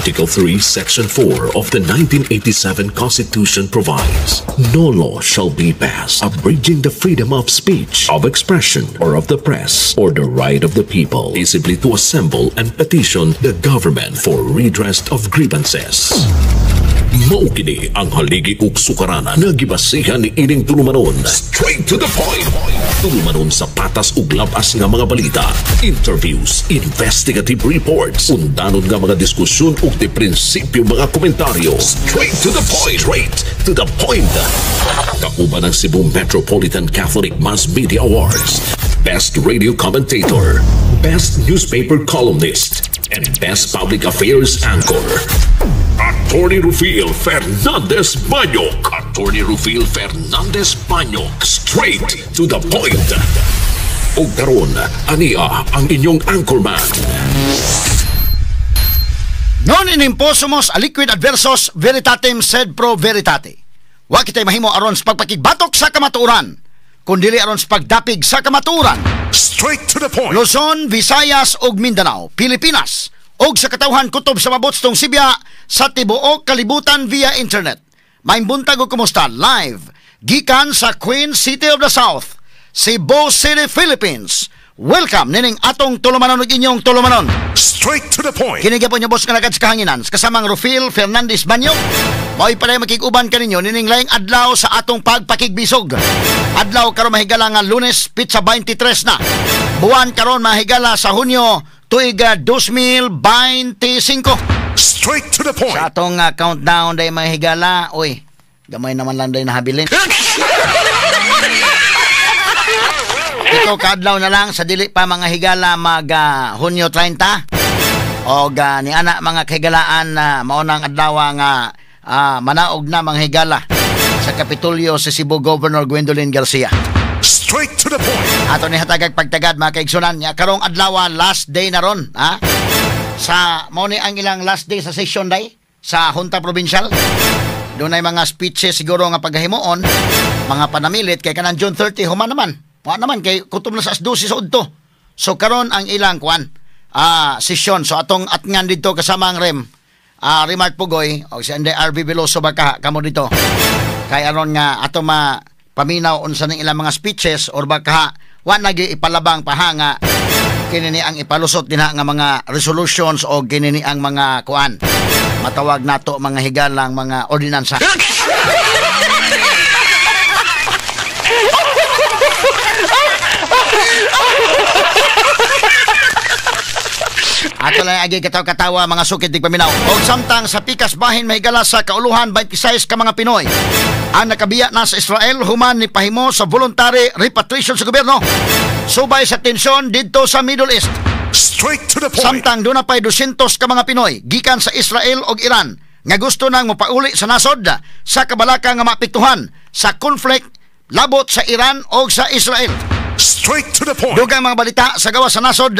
Article 3, Section 4 of the 1987 Constitution provides, "No law shall be passed abridging the freedom of speech, of expression, or of the press, or the right of the people peaceably to assemble and petition the government for redress of grievances." Mao kini ang haligi ug sukaranan nga gibasihan ni ining tulumanon. Straight to the point. Tulumanon sa patas ug labas nga mga balita, interviews, investigative reports, undanon nga mga diskusyon ug di prinsipyo mga komentaryo. Straight to the point. Straight to the point. Kauban ang Cebu Metropolitan Catholic Mass Media Awards, Best Radio Commentator, Best Newspaper Columnist, and Best Public Affairs Anchor. Attorney Rufil Fernandez Banyok. Attorney Rufil Fernandez Banyok. Straight to the point. Ug karon, ania ang inyong anchorman. Non in imposumus aliquid adversus veritatem sed pro veritate. Wa kitay mahimo aron sa pagpakigbatok sa kamatuoran, kundili aron sa pagdapig sa kamatuoran. Straight to the point. Luzon, Visayas ug Mindanao, Pilipinas ug sa katawhan kutob sa mabotstong Sibya sa tibuok kalibutan via internet. Maayong buntag ug kumusta live gikan sa Queen City of the South, Cebu City, Philippines. Welcome nining atong tulumanon ug inyong tulumanon. Straight to the point. Kini gyapon inyong boss nga alagad sa kahanginan, kasamang Rufil Fernandez Banyo. Mao'y paday makig-uban kaninyo nining laing adlaw sa atong pagpakigbisog. Adlaw karon, mahigala, nga Lunes, petsa 23 na. Buwan karon, mahigala, sa Hunyo, tuig 2025. Straight to the point. Sa atong countdown day, mahigala, uy, gamay naman lang day nahabilin. Ito kaadlaw na lang sa dili pa, mga higala, mag Hunyo 30. Og ni ana, mga kahigalaan, na mao nang adlaw nga manaog na, mga higala, sa Kapitolyo sa Cebu Governor Gwendolyn Garcia. Straight to the point. Ato ni hatagag pagtagad, mga kaigsunan nya karong adlaw, last day na ron, ha? Sa mao ni ang ilang last day sa session day sa Junta Provincial. Doon ay mga speeches siguro nga paghimuon, mga panamilit kay kanang June 30 human naman. Wa naman kay kutob na sa alas 12 sa udto. So karon ang ilang kuan session. So atong atngan dito kasama ang Rem Remark Pugoy o si Anday RV Veloso baka kamo dito. Kay aron nga ato ma paminaw unsa ning ilang mga speeches or baka wa nagi ipalabang pahanga kini ni ang ipalusot dinha nga mga resolutions o kini ni ang mga kuan matawag nato, mga higalang, mga ordinansa. Ato lang agi katawa-katawa, mga sukit di paminaw. Og samtang sa pikas bahin, mahigala, sa kauluhan, 26 ka mga Pinoy ang nakabiya na sa Israel human ni pahimo sa voluntary repatriation sa gobyerno. Subay sa tensyon didto sa Middle East. Straight to the point. Samtang doon na pa'y 200 ka mga Pinoy gikan sa Israel og Iran nga gusto nang mopauli sa nasod sa kabalaka nga maapektuhan sa conflict labot sa Iran og sa Israel. Straight to the point. Dugang mga balita sa gawas sa nasod,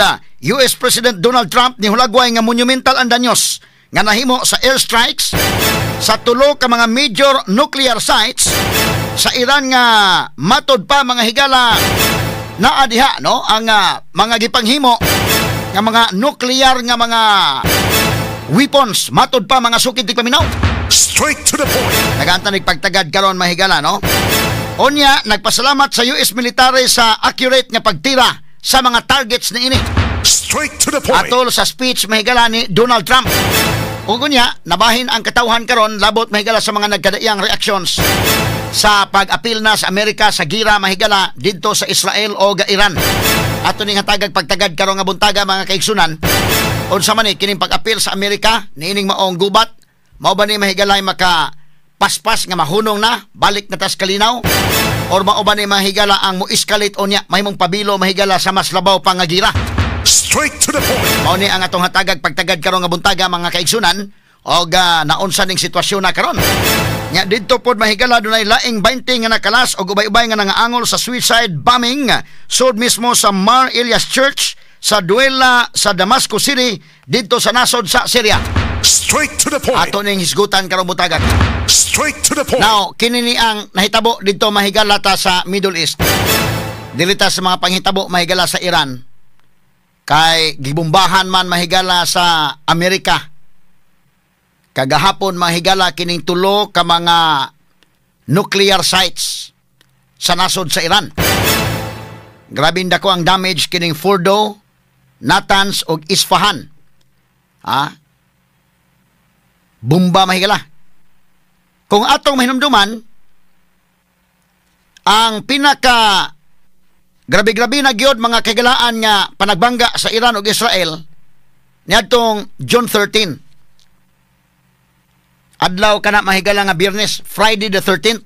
US President Donald Trump ni hulagway nga monumental ang danyos nga nahimo sa airstrikes sa tulo ka mga major nuclear sites sa Iran nga matod pa, mga higala, naa diha no ang mga gipanghimo nga mga nuclear nga mga weapons, matod pa, mga sukid di paminaw. Straight to the point. Nagaantan pagtagad karon, mahigala, no? Unya, nagpasalamat sa US military sa accurate nga pagtira sa mga targets ni ini. Straight to the point. Atol sa speech, mahigala, ni Donald Trump. Ug unya, nabahin ang katawhan karon labot, mahigala, sa mga nagkadaiyang reactions sa pag-apil na sa Amerika sa gira, mahigala, didto sa Israel o Iran. Ato ning hatagag pagtagad karon nga buntaga, mga kaigsunan. Unsa man ni kining pag-apil sa Amerika niining maong gubat? Mao ba ni, mahigalay, maka paspas nga mahunong na, balik na tas kalinaw? Or mao ba ni, mahigala, ang mo-escalate unya mahimong pabilo, mahigala, sa mas labaw pa nga gira? Straight to the point. Mao ni ang atong hatagag pagtagad karon nga buntaga, mga kaigsunan, og naunsa ning sitwasyon na karon. Nya didto pod, mahigala, dunay laing 20 nga nakalas og ubay-ubay nga nangaangol sa suicide bombing sud mismo sa Mar Elias Church sa Duela sa Damascus City didto sa nasod sa Syria. Straight to the point. Ato ning hisgutan karong buntaga. Straight to the point. Now, kini ni ang nahitabo didto, mahigala, ta sa Middle East. Dili ta sa mga panghitabo, mahigala, sa Iran. Kay gibombahan man, mahigala, sa Amerika. Kagahapon, mga higala, kining tulo ka mga nuclear sites sa nasod sa Iran. Grabe dako ang damage kining Fordo, Natanz ug Isfahan. Ha? Bomba, mahigala. Kung atong mahinumduman, ang pinaka grabe-grabe na gyud, mga kahigalaan, nga panagbangga sa Iran ug Israel niadtong June 13. Adlaw kana, mahigala, nga Biyernes, Friday the 13th.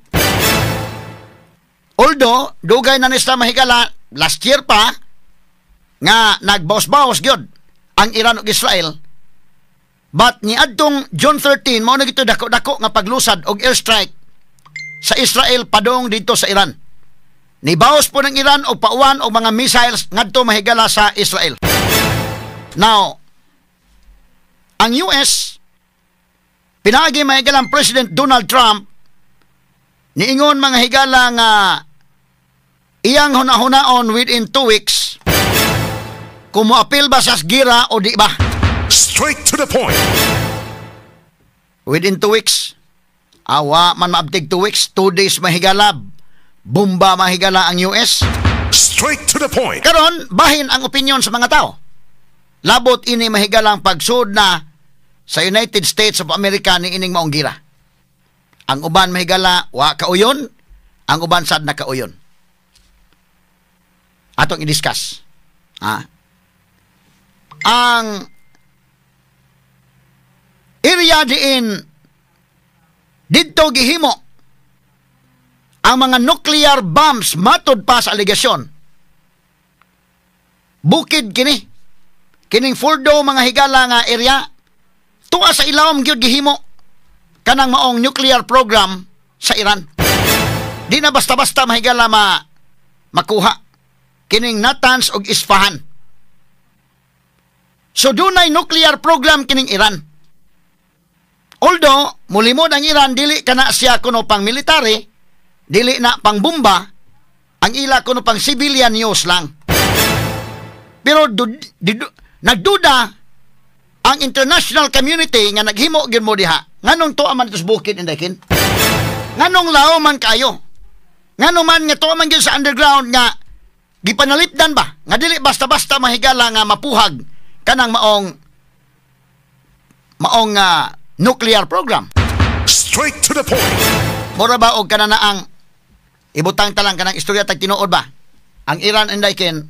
Although, dugay na ni sila, mahigala, last year pa, nga nagbaos-baos gyud ang Iran ug Israel. But niadtong June 13, mao na gito dako-dako nga paglusad og airstrike sa Israel padong dito sa Iran. Nibaos po ng Iran og pauwan og mga missiles ngadto, mahigala, sa Israel. Now, ang US pinaagi, mahigala, ang President Donald Trump niingon, mga higala, nga iyang hunahunaon within 2 weeks kung moapil ba sa gira o di ba. Straight to the point. Within 2 weeks. Awa man maabtig 2 weeks, 2 days, mahigala. Bomba, mahigala, ang US. Straight to the point. Karon, bahin ang opinion sa mga tao. Labot ini, mahigalang pagsud na sa United States of America ni ining maong gira. Ang uban, mahigala, wa kauyon, ang uban sad nakauyon. Atong i-discuss. Ha? Ang area diin didto gihimo ang mga nuclear bombs matod pa sa alegasyon. Bukid kini. Kining Fordo, mga higala, nga area, tuwa sa ilawom gyud gihimo kanang maong nuclear program sa Iran. Di na basta-basta, mahigala, ma makuha kining Natanz ug Isfahan. So dunay nuclear program kining Iran. Although, mulimod ang Iran, dili kana siya kuno pang military, dili na pang bomba, ang ila kuno pang civilian use lang. Pero nagduda ang international community nga naghimo gyud mo diha. Nganong tuwa man ito sa bukid, inday kin? Nganong lao man kayo? Ngano man nga tuwa man gyud sa underground nga gipanalipdan ba? Nga dili basta-basta, mahigala, nga mapuhag kanang maong maong nuclear program. Straight to the point. Mura ba og kana na ang ibutang talang kanang istorya tag tinuod ba? Ang Iran, inday kin,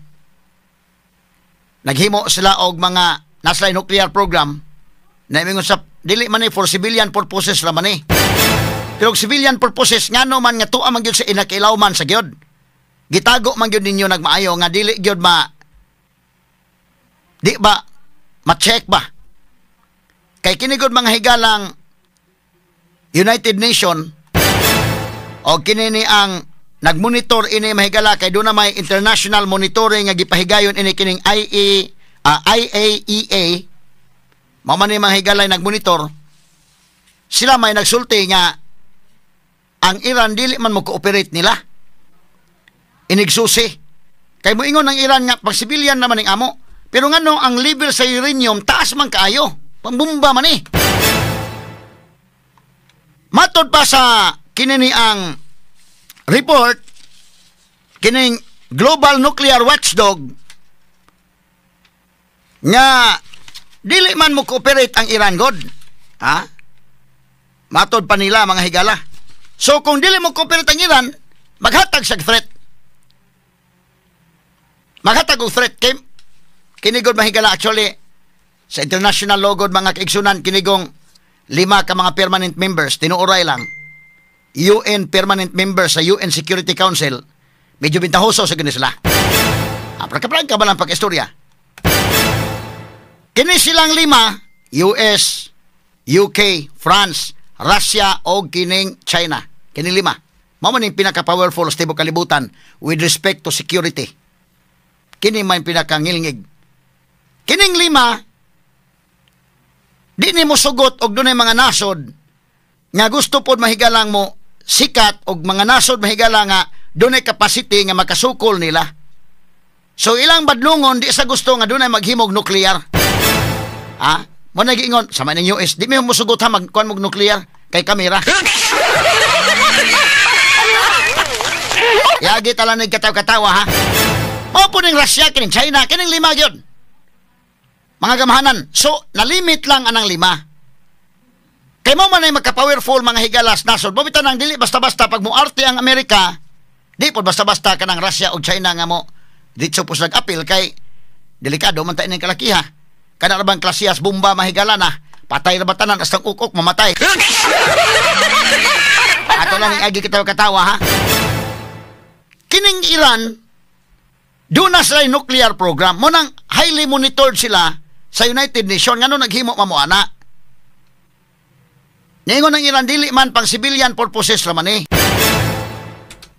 naghimo sila og mga nasa nuclear program na ingon sa dili man ni for civilian purposes ra man ni. Pero og civilian purposes, ngano man nga tuwa man gyud sa inakailaw man sa gyud. Gitago man gyud ninyo nagmaayo nga dili gyud ma di ba ma-check ba? Kay kini gud, mga higalang, United Nation o kini ni ang nagmonitor ini, mahigala, kay doon na may international monitoring nga gipahigayon ini kining IAEA. Mao man ni, mga higala, nagmonitor sila. May nagsulti nga ang Iran dili man mo cooperate nila inigsusi kay moingon ang Iran nga pag civilian naman ang amo, pero ngano ang level sa uranium taas man kaayo, pambumba man eh. Matod pa sa kini ni ang report kining Global Nuclear Watchdog nga dili man mo cooperate ang Iran god. Ha? Matod pa nila, mga higala. So kung dili mo cooperate ang Iran, maghatag siya threat. Maghatag og threat kay kini gud, mahigala, actually sa international law gud, mga kaigsunan, kinigong lima ka mga permanent members, tinuoray lang UN permanent members sa UN Security Council, medyo bintahoso sa gani sila. Ah, prangka ba lang pag-istorya? Kini silang lima, US, UK, France, Russia o kining China. Kini lima. Mao man yung pinaka-powerful sa tibuok kalibutan with respect to security. Kini may pinakangilngig. Kining lima, di ni mo sugot og dunay mga nasod nga gusto pod, mahigalang, mo sikat og mga nasod, mahigala, nga dunay capacity nga makasukol nila. So ilang badlungon, di sa gusto nga dunay maghimog nuklear. Ha? Mo na giingon sama ning US, di mi musugot ha, magkuan mog nuclear kay kamera. Yagi tala nig kataw-katawa ha. Mao po ning Russia kining China kining lima gyud. Mga gamhanan, so nalimit lang anang lima. Kay mo man ay magka-powerful mga higalas nasod. Mo bitaw nang dili basta-basta pag moarte ang Amerika, di po basta-basta kanang Russia o China nga mo ditso po sila apil kay delikado man ta ining kalakiha. Kana ra bang klasiyas bomba mahigala na, patay ra ba tanan hastang ukok mamatay. Ato lang agi kita katawa ha. Kining Iran doon na sila nuclear program. Mo nang highly monitored sila sa United Nations ngano naghimo mamo ana. Niingon ang Iran dili man pang civilian purposes ra man eh.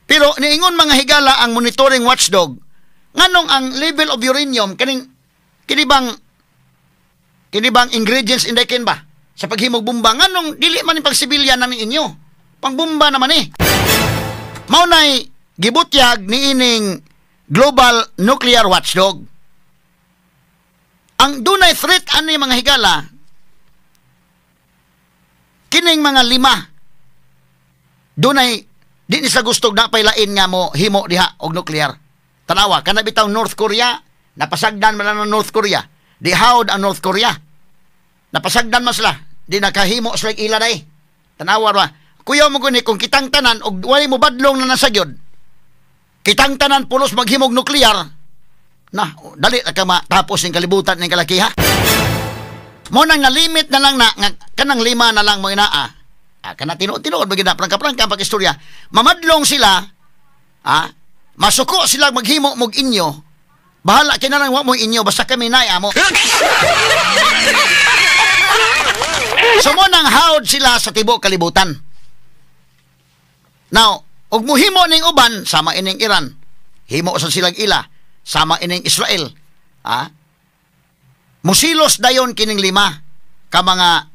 Pero niingon mga higala ang monitoring watchdog nganong ang level of uranium kining kini bang ingredients indekin ba sa paghimog bomba nganong dili man pang civilian na ninyo, pang bomba naman eh. Mao nay gibutyag niining Global Nuclear Watchdog. Ang dunay threat ani mga higala kining mga lima dunay di ni sa gustog na pailain nga mo himo diha og nuclear. Tanawa kana bitaw North Korea, napasagdan man lang ang North Korea. Di hawd ang North Korea. Napasagdan man sila, di nakahimo sila ila day. Tanawa ra. Kuya mo guni kung kitang tanan og walay mo badlong na nasagyod. Kitang tanan pulos maghimog nuclear. Na, dali ra ka matapos ning kalibutan ning kalakiha. Mo nang nalimit na lang na nga, kanang lima na lang mo inaa. Ah, kana tinuod-tinuod ba gid na prangka-prangka ang pag-istorya. Mamadlong sila, ah, masuko sila maghimo mog inyo. Bahala kina lang wa mo inyo basta kami nay amo. So mo nang hawd sila sa tibuok kalibutan. Now, og muhimo ning uban sama ining Iran. Himo sa silang ila sama ining Israel. Ah, musilos dayon kining lima ka mga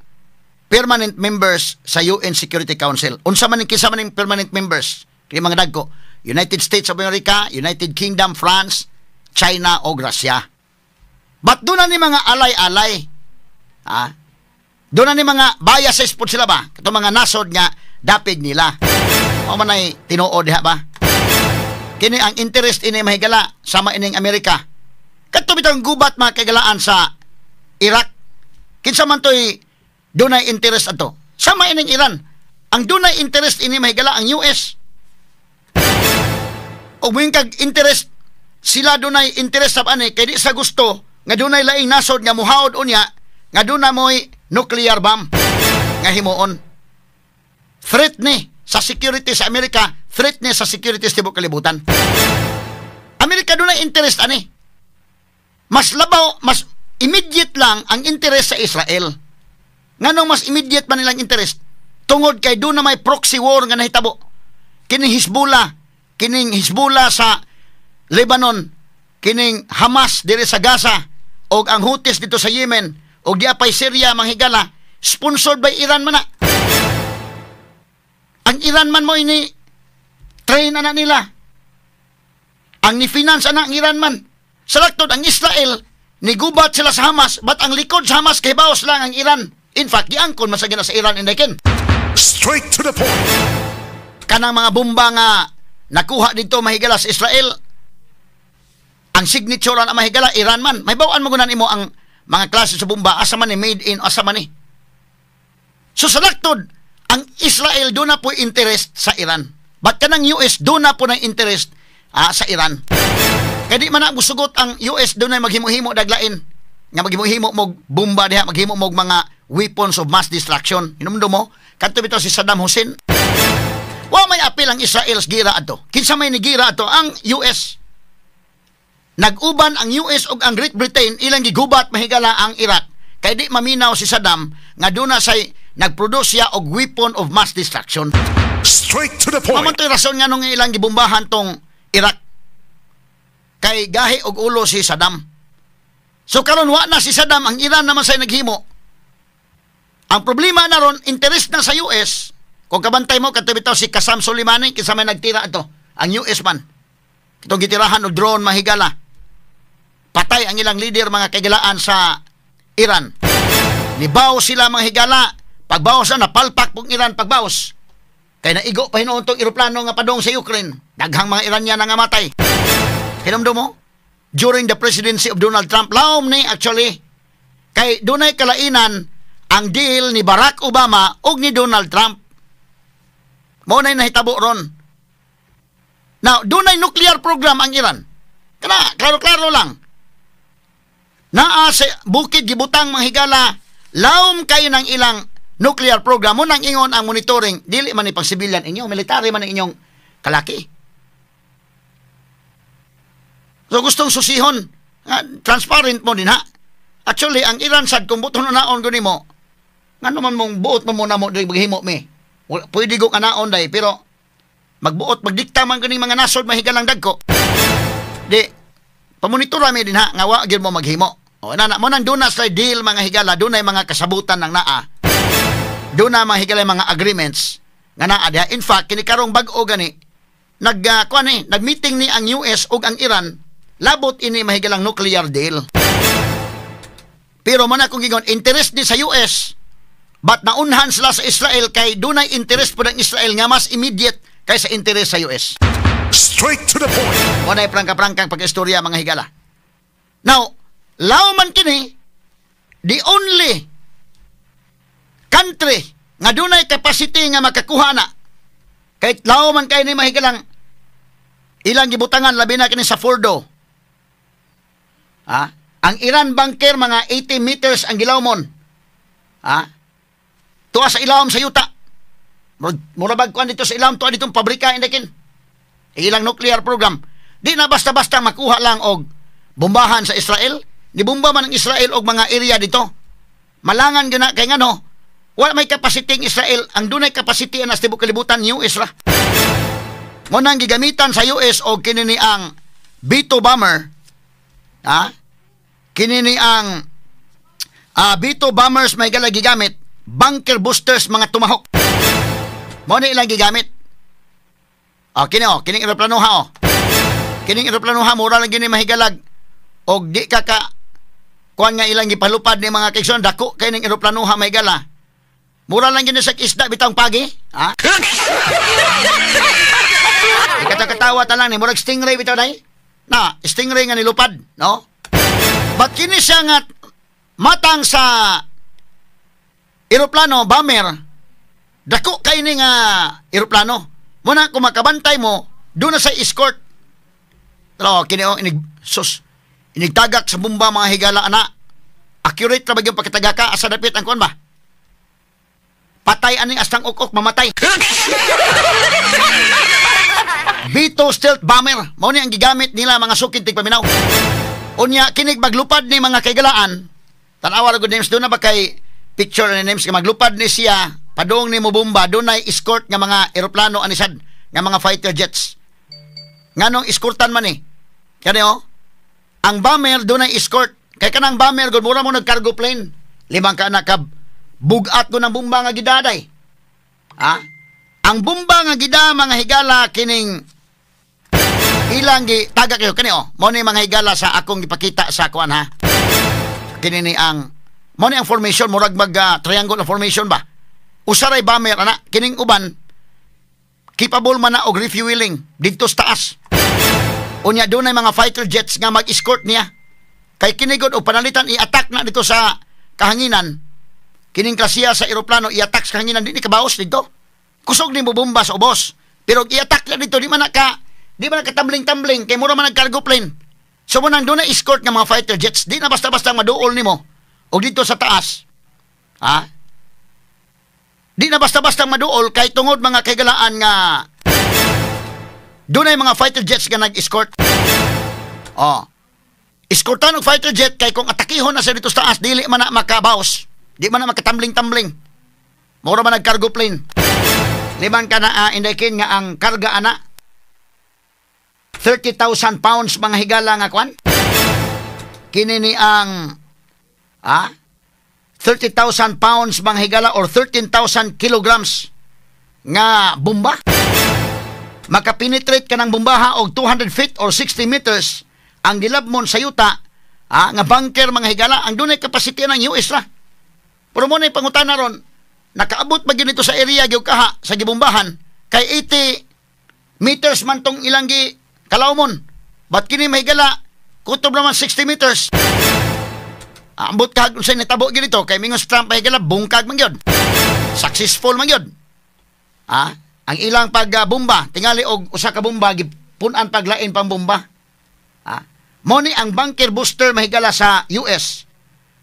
permanent members sa UN Security Council. Unsa man kinsa man ning permanent members? Kini mga dagko, United States of America, United Kingdom, France, China o Russia. But doon na ni mga alay-alay. Ah, doon na ni mga biases po sila ba? Katong mga nasod nga dapig nila. Mao man ay tinuod diha ba? Kini ang interest ini mahigala sama ining Amerika. Kadto bitang gubat mga kagalaan sa Iraq. Kinsa man toy dunay interest ato? Sama ining Iran. Ang dunay interest ini mahigala ang US. Og moing kag interest sila dunay interest sa ani kay di sa gusto nga dunay laing nasod nga muhaod unya nga duna moy nuclear bomb nga himuon. Threat ni sa security sa Amerika, threat ni sa security sa tibuok kalibutan. Amerika dunay interest ani. Mas labaw, mas immediate lang ang interest sa Israel. Nganong mas immediate man nilang interest? Tungod kay doon na may proxy war nga nahitabo. Kining Hezbollah sa Lebanon, kining Hamas diri sa Gaza, og ang Houthis dito sa Yemen, og diya pay Syria manghigala, sponsored by Iran man na. Ang Iran man mo ini train ana nila. Ang ni-finance ana ang Iran man. Sa laktod, ang Israel, nigubat sila sa Hamas, but ang likod sa Hamas, kay baos lang ang Iran. In fact, giangkon man sa gina sa Iran indekin. Straight to the point. Kanang mga bomba nga nakuha dito mahigala sa Israel, ang signature na mahigala, Iran man. May bawaan mo gunan imo ang mga klase sa bomba, asa man ni, made in, asa man ni. So sa laktod, ang Israel doon na po interest sa Iran. But kanang US doon na po ng interest sa Iran. Kaya di man na musugot ang US doon ay maghimo-himo daglain. Nga maghimo-himo mog bomba diha, maghimo mog mga weapons of mass destruction. Hinumdum mo, kadto bitaw si Saddam Hussein. Wa may apil ang Israel sa gira ato. Kinsa may nigira ato? Ang US. Nag-uban ang US ug ang Great Britain ilang gigubat mahigala ang Iraq. Kay di maminaw si Saddam nga doon na say nagproduce siya og weapon of mass destruction. Straight to the point. Mao man to'y rason nga nung ilang gibombahan tong Iraq. Kay gahi og ulo si Saddam. So karon wa na si Saddam, ang Iran naman say naghimo. Ang problema na ron, interest na sa US. Kung kabantay mo kadto bitaw si Qasem Soleimani, kinsa may nagtira ato, ang US man. Itong gitirahan og drone mahigala. Patay ang ilang leader mga kagilaan sa Iran. Nibaw sila, mga higala. Pagbawas na, napalpak pong Iran pagbawas. Kay naigo pa hinuon tong eroplano nga padong sa Ukraine. Daghang mga Iranian nga matay. Hinumdum mo? During the presidency of Donald Trump, laom ni actually. Kay dunay kalainan ang deal ni Barack Obama ug ni Donald Trump. Mao na nahitabo ron. Now, dunay nuclear program ang Iran. Kana, klaro-klaro lang. Naa sa bukid gibutang, mga higala, laom kayo ng ilang nuclear program mo nang ingon ang monitoring, dili man ni pang civilian inyo, military man ang inyong kalaki. So gustong susihon, nga, transparent mo din ha. Actually, ang Iran sad kung buton naon guni mo, ngano man mong buot mo muna mo diri maghimo mi. Pwede ko kanaon day, pero magbuot magdikta man ganing mga nasod mahigalang dagko. Di pamonitor mi din ha nga wa gyud mo maghimo. O na mo nang duna sa deal, mga higala, dunay mga kasabutan ng naa. Duna, mga higala, mga agreements nga naa diha. In fact, kini karong bag-o gani nag kuan ni, nag-meeting ni ang US ug ang Iran labot ini mahigalang nuclear deal. Pero man akong gingon, interest ni sa US, but naunhan sila sa Israel kay dunay interest po ng Israel nga mas immediate kaysa interest sa US. Straight to the point. Mo na prangka-prangkang pag-istorya, mga higala. Now, law man kini, the only country nga dunay capacity nga makakuha na. Kahit law man kay ni mahigalang ilang gibutangan, labi na kini sa Fordo. Ha? Ang Iran bunker, mga 80 meters ang gilawmon. Ha? Tuwa sa ilawom sa yuta. Mura bag kuan dito sa ilawom, tuwa ditong pabrika indakin. Ilang nuclear program. Di na basta-basta makuha lang og bombahan sa Israel. Nibomba man ang Israel og mga area dito. Malangan gyud na kay ngano, wala may capacity ang Israel. Ang dunay capacity ang sa tibok kalibutan, US ra. Mo nang gigamitan sa US og kini ni ang B-2 bomber. Ha? Kini ni ang B-2 bombers may gala gigamit, bunker boosters, mga Tomahawk. Mo ni ilang gigamit. Oh, kini oh, kining eroplano ha oh. Kining eroplano ha, mura lang gini mahigalag. Og di ka ka kuan nga ilang gipalupad ni mga kaigsoon, dako kay ning eroplano ha, mahigala. Mura lang gini sa isda bitang pagi, ha? Ikata-katawa ta lang ni murag stingray bitaw day. Na, stingray nga nilupad, no? But kini siya nga matang sa eroplano, bomber, dako kay ni nga eroplano. Muna kung makabantay mo, doon na sa escort. Pero kini oh, inig sus, inigtagak sa bomba, mga higala, ana. Accurate ra ba yung pagkatagaka asa dapit ang kuan ba? Patay aning astang ukok, mamatay. B2 stealth bomber, mao ni ang gigamit nila, mga sukid tigpaminaw. Unya kinig maglupad ni mga kaigalaan. Tan-awa ra gud names doon na ba kay picture ni names nga maglupad ni siya padung ni mobomba, dunay escort nga mga eroplano anisad nga mga fighter jets. Nganong escortan man ni? Kani oh. Ang bomber dunay escort. Kay kanang bomber gud mura mo nag cargo plane. Limang ka anak ka bugat ko ng bomba nga gidaday. Ha? Ang bomba nga gida, mga higala, kining ilang gi taga kayo kani oh. Mo ni mga higala sa akong gipakita sa kuan ha. Kini ni ang mo ni ang formation, murag mag triangle na formation ba. Usa ray bomber ana, kining uban capable man na og refueling didto sa taas. Unya dunay mga fighter jets nga mag-escort niya. Kay kini gud og panalitan i-attack na dito sa kahanginan. Kining klasiya sa eroplano i-attack sa kahanginan, di ni kabaos dito. Kusog ni mobomba sa ubos. Pero i-attack na dito, di man na katambling-tambling kay mura man nag cargo plane. So mo nang dunay escort nga mga fighter jets, di na basta-basta maduol nimo og dito sa taas. Ha? Di na basta-basta maduol kay tungod, mga kaigalaan, nga dunay mga fighter jets nga nag-escort. Oh. Escortan og fighter jet kay kung atakihon na sa dito sa taas, dili man na makabaos. Di man na makatambling-tambling. Mura man nag cargo plane. Liman ka na indakin nga ang karga ana 30,000 pounds, mga higala, nga kwan. Kini ni ang 30,000 pounds, mga higala, or 13,000 kilograms nga bomba. Makapenetrate ka ng bombaha og 200 feet or 60 meters ang gilabmon sa yuta nga bunker, mga higala, ang dunay capacity ng US ra. Pero mo na pangutana ron, nakaabot ba gyud nito sa area gyud kaha sa gibombahan kay 80 meters man tong ilang gi kalawmon. But kini mahigala kutob naman 60 meters. Ambot kag unsay nitabo gyud ito kay mingon si Trump, mahigala bungkag man gyud. Successful man gyud. Ang ilang pagbomba, tingali og usa ka bomba gipun-an paglain pang bomba. Mo ni ang bunker buster mahigala sa US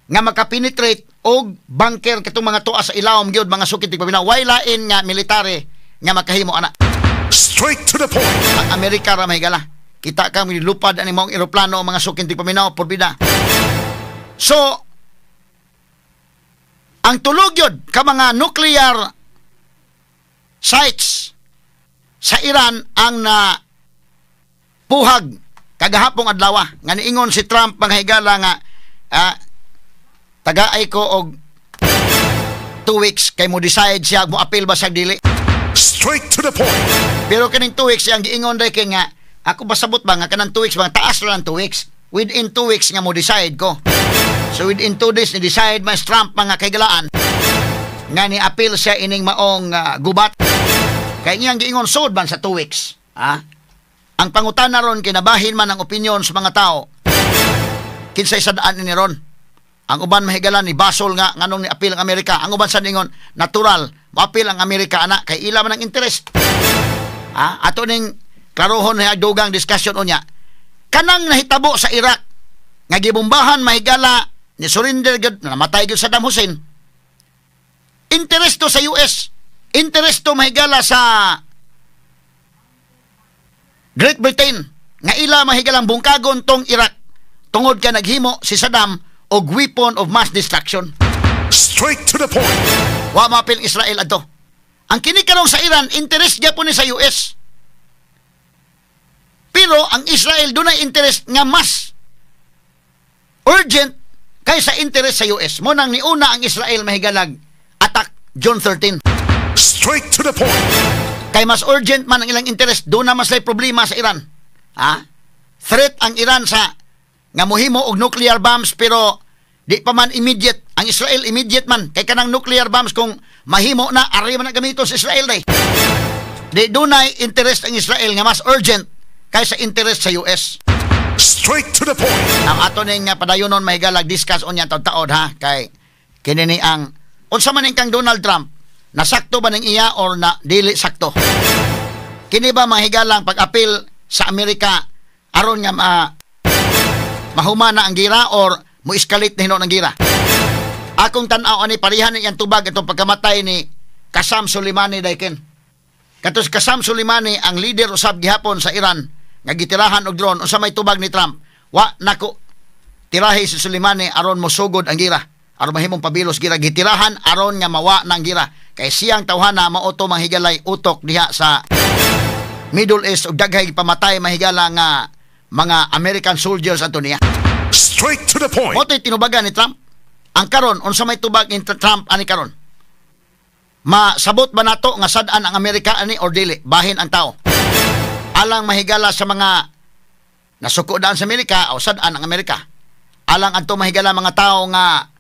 nga makapenetrate og bunker katong mga tuwa sa ilawom gyud, mga sukit tigpaminaw. Way lain nga military nga makahimo ana. Straight to the point. Ang Amerika ra mahigala. Kita ka lupad ani maong eroplano ang mga sukin tigpaminaw porbida. So ang tulog yun ka mga nuclear sites sa Iran ang na puhag kagahapong adlaw nga niingon si Trump, mga higala, nga tagaay ko og 2 weeks kay mo decide siya mo appeal ba siya dili. Straight to the point. Pero kining 2 weeks iyang giingon dai kay nga ako basabot ba nga kanang 2 weeks ba, taas ra lang 2 weeks, within 2 weeks nga mo decide ko. So within 2 days ni decide man si Trump, mga kahigalaan, nga ni appeal siya ining maong gubat kay iyang giingon sud man sa 2 weeks. Ang pangutana ron, kinabahin man ang opinyon sa mga tao, kinsay sadaan ni ron. Ang uban mahigala ni basol nga nganong ni appeal ang Amerika. Ang uban sa ningon natural moapil ang Amerika ana kay ila man ang interest. Ato ning klarohon na dugang discussion unya. Kanang nahitabo sa Iraq nga gibombahan mahigala, ni surrender gyud, namatay gyud Saddam Hussein. Interest to sa US, interest to mahigala sa Great Britain nga ila mahigalang bungkagon tong Iraq tungod ka naghimo si Saddam og weapon of mass destruction. Straight to the point. Wa mapil Israel adto. Ang kini karong sa Iran, interest gyapon ni sa US. Pero ang Israel dunay interest nga mas urgent kaysa interest sa US. Mo nang niuna ang Israel mahigalag attack June 13. Straight to the point. Kay mas urgent man ang ilang interest, doon na mas lay problema sa Iran. Ha? Threat ang Iran sa nga mohimo og nuclear bombs pero di pa man immediate. Ang Israel immediate man kay kanang nuclear bombs kung mahimo na ari man na gamiton sa Israel day. Di dunay interest ang Israel nga mas urgent kaysa interest sa US. Straight to the point. Ang ato ning nga padayonon mahigalag discuss unya taud-taod ha, kay kini ni ang unsa man ning kang Donald Trump, nasakto ba ning iya or na dili sakto? Kini ba mahigalang pag-apil sa Amerika aron nga mahumana ang gira or mo escalate na hinuon ang gira? Akong tan-aw ani parehan ni iyang tubag itong pagkamatay ni Qasem Soleimani dayken. Katos Qasem Soleimani ang leader usab gihapon sa Iran nga gitirahan og drone, unsa may tubag ni Trump? Wa nako tirahi si Soleimani aron mosugod ang gira, aron mahimong pabilos gira. Gitirahan aron nga mawa ng gira kay siyang tawhana mao to manghigalay utok diha sa Middle East ug daghay pamatay mahigala nga mga American soldiers ato niya. Straight to the point. Mo to'y tinubagan ni Trump. Ang karon, unsa may tubag ni Trump ani karon? Masabot ba nato nga sad-an ang Amerika ani or dili? Bahin ang tao. Alang mahigala sa mga nasuko daan sa Amerika o sad-an ang Amerika. Alang adto mahigala mga tao nga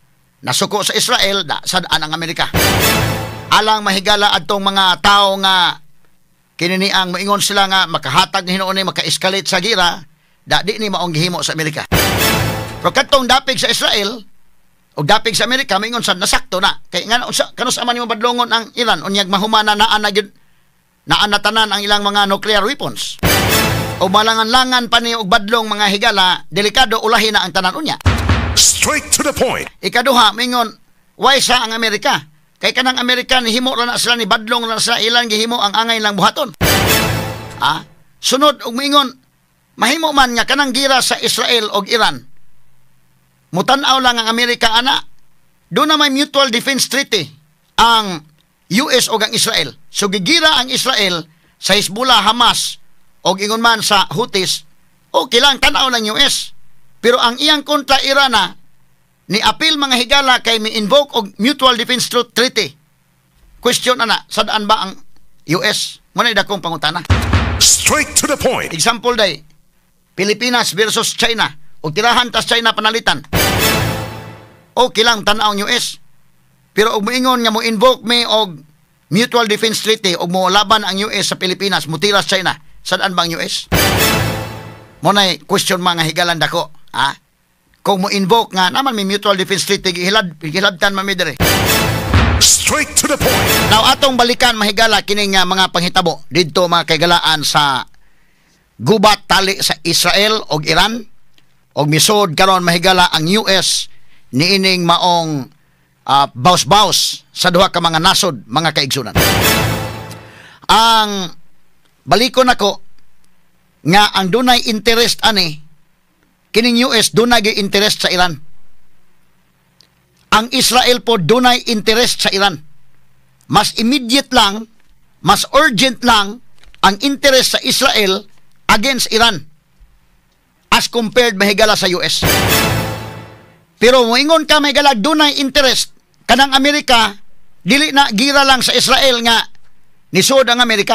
nasuko sa Israel, da sad-an ang Amerika. Alang mahigala adtong mga tao nga kini ni ang moingon sila nga makahatag ni hinuon ni maka-escalate sa gira, da di ni maong gihimo sa Amerika. Pero kadtong dapig sa Israel o dapig sa Amerika moingon sa nasakto na kay nga unsa kanus man nimo badlongon ang Iran unyag mahumana naa na gyud naa na tanan ang ilang mga nuclear weapons? O malangan-langan pa ni og badlong, mga higala, delikado, ulahi na ang tanan unya. Straight to the point. Ikaduha, mingon, why sa ang Amerika? Kay kanang Amerika nihimo ra na sila, ni badlong ra na sila, ilang gihimo ang angay lang buhaton. Sunod og mingon, mahimo man nga kanang gira sa Israel og Iran. Mutan-aw lang ang Amerika ana. Doon na may mutual defense treaty ang US og ang Israel. So gigira ang Israel sa Hezbollah, Hamas og ingon man sa Houthis, okay lang tan-aw lang US. Pero ang iyang kontra Iran na ni appeal, mga higala, kay mi invoke og mutual defense treaty. Question ana, sadaan ba ang US? Mo na dakong pangutana. Straight to the point. Example day, Pilipinas versus China. Og tirahan tas China panalitan. Okay lang tan-aw ang US. Pero og moingon nga mo invoke mi og Mutual Defense Treaty og mo laban ang US sa Pilipinas, mutira sa China, sad-an ba ang US? Mao nay question, mga higalan, dako, ha? Kung mo invoke nga naman may Mutual Defense Treaty, gihilabtan man mi diri. Straight to the point. Now atong balikan, mahigala, kining nga mga panghitabo didto, mga kaigalaan, sa gubat tali sa Israel og Iran og misod karon, mahigala, ang US niining maong baws-baws sa duha ka mga nasod, mga kaigsunan. Ang balikon nako nga ang dunay interest ani, kining US dunay gyud interest sa Iran. Ang Israel po dunay interest sa Iran. Mas immediate lang, mas urgent lang ang interest sa Israel against Iran as compared, mahigala, sa US. Pero moingon ka, mahigala, dunay interest kanang Amerika, dili na gira lang sa Israel nga nisod ang Amerika.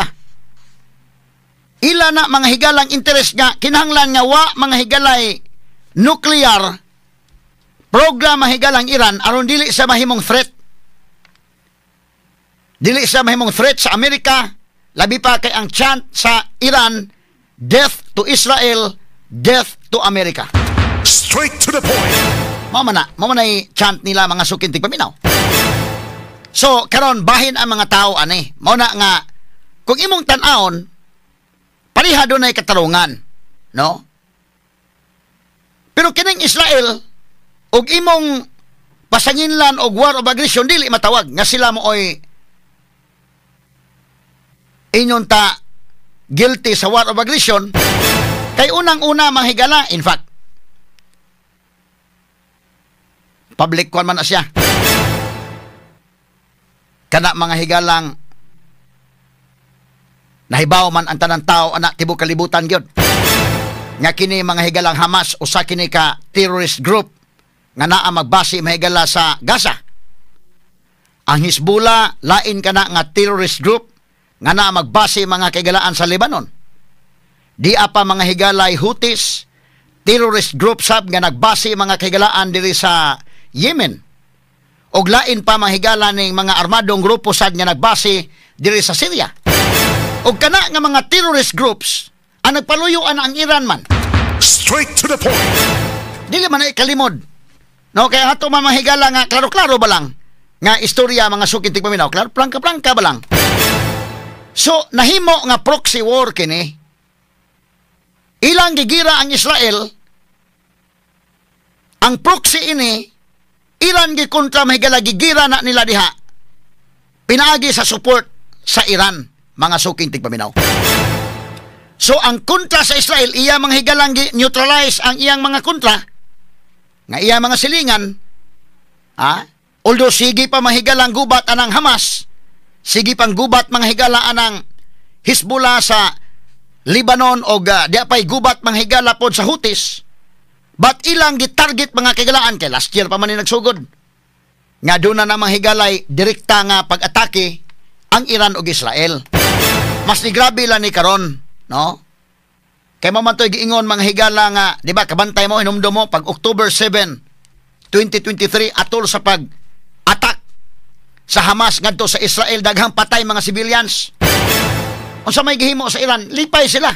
Ila na, mga higalang, interest nga kinahanglan nga wa, mga higalay, nuclear program, higalang Iran aron dili sa mahimong threat. Dili sa mahimong threat sa Amerika, labi pa kay ang chant sa Iran, "Death to Israel, death to America." Straight to the point. Mao man na chant nila, mga suking tigpaminaw. So karon bahin ang mga tao ani. Mao na nga kung imong tan-awon, pareha dunay katarungan, no? Pero kining Israel og imong pasanginlan og war of aggression, dili matawag nga sila mo oy inyon ta guilty sa war of aggression kay unang-una, mga higala, in fact, public kwan man na siya kana, mga higalang, nahibaw man ang tanang tao ana tibok kalibutan gyud nga kini, mga higalang, Hamas usa kini ka terrorist group nga naa magbase, mahigala, sa Gaza. Ang Hezbollah lain kana nga terrorist group nga naa magbase, mga kaigalaan, sa Lebanon. Di pa, mga higalay, Houthis, terrorist group sab nga nagbase, mga kaigalaan, diri sa Yemen. Og lain pa, mga higala, ning mga armadong grupo sad nga nagbase diri sa Syria. Og kana nga mga terrorist groups ang nagpaluyoan ang Iran man. Straight to the point. Dili man ay kalimod. No, kaya ato man, mga higala, nga klaro-klaro ba lang nga istorya, mga suking tigpaminaw, klaro plangka-plangka ba lang. So nahimo nga proxy war kini. Ilang gigira ang Israel, ang proxy ini Iran gikontra, mahigala, gigira na nila diha pinaagi sa support sa Iran, mga suking tigpaminaw. So ang kontra sa Israel, iya mga higalang neutralize ang iyang mga kontra nga iya mga silingan, ah, although sige pa mahigalang gubat anang Hamas, sige pang gubat, mga higala, anang Hezbollah sa Lebanon og di pay gubat, mga higala, pod sa Houthis, but ilang gitarget, mga kahigalaan, kay last year pa man ni nagsugod nga doon na mga higalay direkta nga pag-atake ang Iran ug Israel. Mas ni grabe lang ni karon, no? Kay mao man to'y giingon, mga higala, nga di ba kabantay mo, hinumdum mo pag October 7, 2023, atol sa pag attack sa Hamas ngadto sa Israel, daghang patay mga civilians. Unsa may gihimo sa Iran? Lipay sila.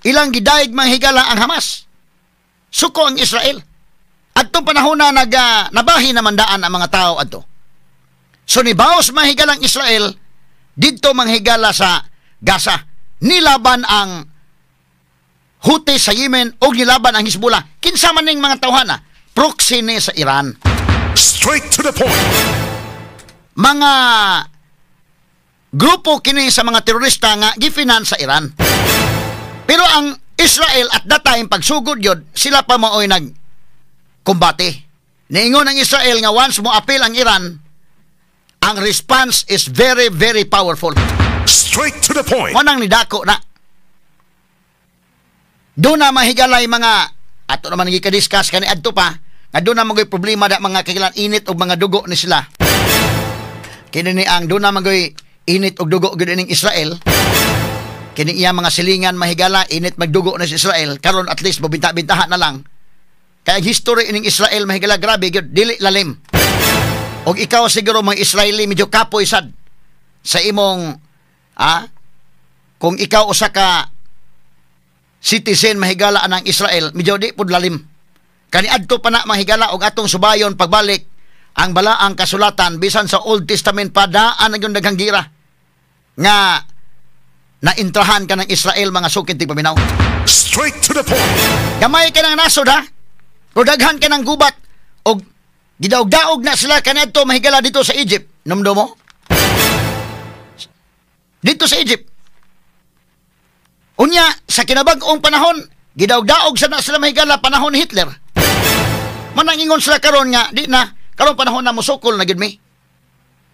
Ilang gidayeg, mga higala, ang Hamas. Suko ang Israel. Adtong panahon na nabahi naman daan ang mga tao adto. So nibaos, mga higalang Israel didto, mga higala, sa Gaza. Nilaban ang Houthi sa Yemen o nilaban ang Hezbollah. Kinsa man ning mga tawhana? Proxy ni sa Iran. Straight to the point. Mga grupo kini sa mga terorista nga gifinance sa Iran. Pero ang Israel at that time, pagsugod yun, sila pa maoy nag kumbate. Niingon ang Israel nga once mo apil ang Iran, ang response is very, very powerful. Straight to the point. Mao nang nidako na. Doon na mahigalay mga ato naman gika-discuss kani adto pa nga doon na magoy problema da, mga kagilan, init og mga dugo ni sila. Kini ni ang doon na magoy init og dugo gyud ining Israel. Kini iya mga silingan, mahigala, init magdugo na sa Israel karon, at least mabinta-bintahan na lang. Kaya ang history ining Israel, mahigala, grabe gyud, dili lalim. Og ikaw siguro, mga Israeli, medyo kapoy sad sa imong kung ikaw usa ka citizen, mahigala, ng Israel, medyo di pud lalim. Kaniadto pa na, mahigala, og atong subayon pagbalik ang balaang kasulatan, bisan sa Old Testament pa daan na yung daghang gira nga naintrahan ka ng Israel, mga suking tigpaminaw. Straight to the point. Gamay ka ng nasod ha. O daghan ka ng gubat. O gidaog-daog na sila kaniadto, mahigala, dito sa Egypt. Numdo mo? Dito sa Egypt. Unya, sa kinabag-ong panahon, gidaog-daog sa na sila, mahigala, panahon ni Hitler. Manangingon sila karon nga, di na, karon panahon na musukol na gid mi.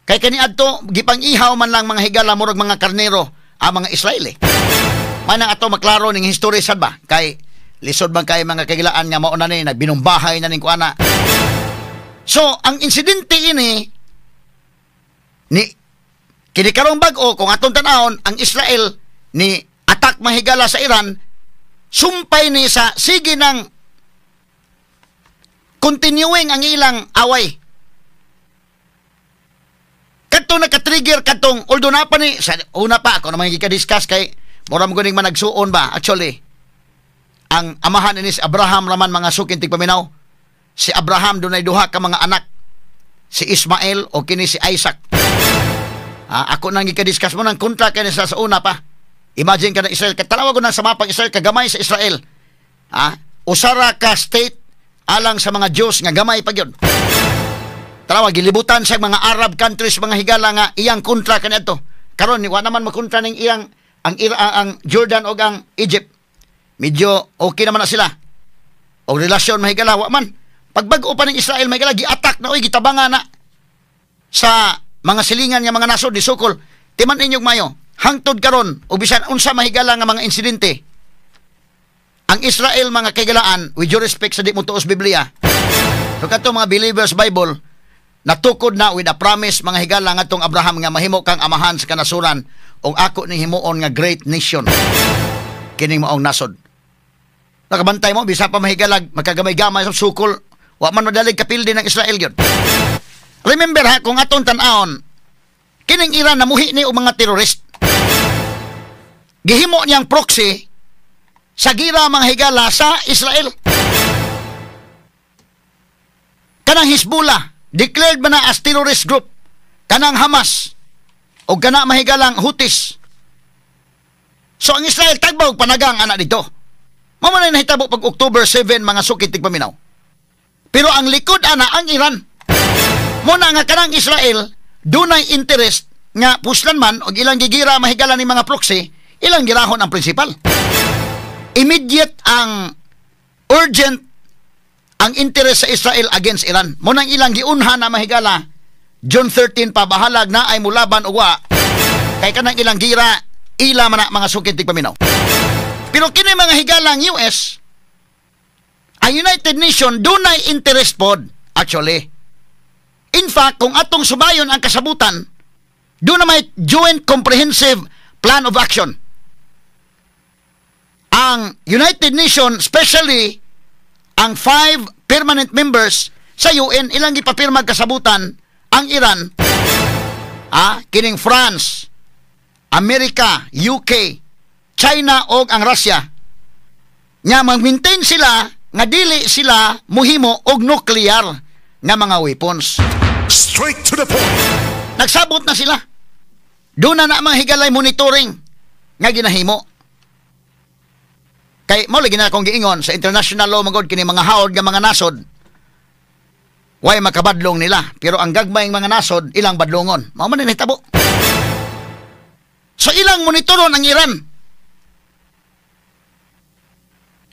Kay kaniadto, gipang-ihaw man lang, mga higala, murag mga karnero ang mga Israeli. Manang ato maklaro ning history sad ba? Kay lisod man kay, mga kagilaan, nga mao na ni nagbinumbahay na ning kuana. So, ang insidente ini ni kini karong bag-o, kung atong tan-awon ang Israel ni attack, mahigala, sa Iran, sumpay ni sa sige ng continuing ang ilang away. Kadto naka-trigger kadtong, although na pa ni sa una pa ako naman gika-discuss kay mura mo guning managsuon ba. Actually, ang amahan ni si Abraham raman, mga suking tigpaminaw. Si Abraham dunay duha ka mga anak, si Ismael o kini si Isaac. Ako nang gika-discuss mo ng kontra kay sa una pa. Imagine ka na Israel, katanawa ko na sa mapang Israel, kagamay sa Israel. Usara ka state alang sa mga Diyos nga gamay pa gyud. Tanawa, gilibutan sa mga Arab countries, mga higala, nga iyang kontra kaniadto. Karon wa naman makontra ning iyang ang Jordan o ang Egypt. Medyo okay naman na sila. O relasyon, mahigala, wa man. Pagbag-o pa ng Israel, mahigala, gi-attack na oy, gitabanga na sa mga silingan nga mga nasod ni sukol. Timan inyong mayo, hangtod karon o bisan unsa, mahigala, nga mga insidente. Ang Israel, mga kaigalaan, with due respect sa di mo tuos Biblia. So kato mga believers Bible, natukod na with a promise, mga higala, nga tong Abraham nga mahimo kang amahan sa kanasuran ug ako ning himuon nga great nation kining maong nasod. Nakabantay mo, bisa pa, mahigalag, magkagamay-gamay sa sukol, wa man madalig kapildi ng Israel gyud. Remember ha, kung atong tan-awon, kining Iran namuhi ni og mga terrorist. Gihimo niyang proxy sa gira, mga higala, sa Israel. Kanang Hezbollah, declared ba na as terrorist group? Kanang Hamas, o kana, mahigalang, Houthis. So ang Israel tagbaw panagang ana dito. Mao man nahitabo pag October 7, mga suking tigpaminaw. Pero ang likod ana ang Iran. Mo na nga kanang Israel dunay interest nga puslan man og ilang gigira, mahigala, ni mga proxy, ilang girahon ang principal. Immediate ang urgent ang interest sa Israel against Iran. Mo nang ilang giunhan na, mahigala, June 13 pa, bahalag na ay mulaban o wa kay kanang ilang gira ila man na, mga suking tigpaminaw. Pero kini, mga higalang US, ang United Nation dunay interest pod actually. In fact, kung atong subayon ang kasabutan, doon na may Joint Comprehensive Plan of Action. Ang United Nation, especially ang five permanent members sa UN, ilang gipapirma kasabutan ang Iran, kining France, Amerika, UK, China o ang Russia, nga mag-maintain sila nga dili sila muhimo og nuclear nga mga weapons. Straight to the point. Nagsabot na sila. Doon na na mga higalay monitoring nga ginahimo. Kay mo lagi na akong giingon sa international law magod kini mga hawd nga mga nasod. Way makabadlong nila, pero ang gagmayng mga nasod ilang badlongon. Mao man ni nahitabo. So ilang monitoron ang Iran.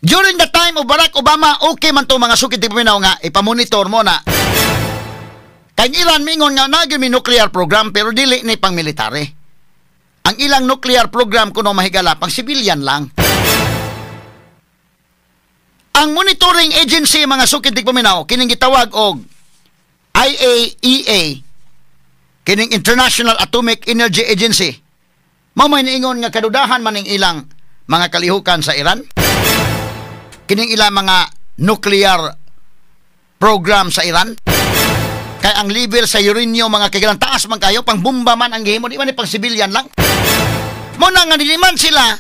During the time of Barack Obama, okay man to, mga suking tigpaminaw, nga ipamonitor mo na. Kay ang Iran mingon nga naa mi nuclear program pero dili ni pang military. Ang ilang nuclear program kuno, mahigala, pang civilian lang. Ang monitoring agency, mga suking tigpaminaw, kining gitawag og IAEA, kining International Atomic Energy Agency. Mao may niingon nga kadudahan man ning ilang mga kalihukan sa Iran. Kining ilang mga nuclear program sa Iran. Kay ang level sa uranium, mga kahigalan, taas man kayo, pang bomba man ang gihimo, di man ni pang civilian lang. Mo na nga dili man sila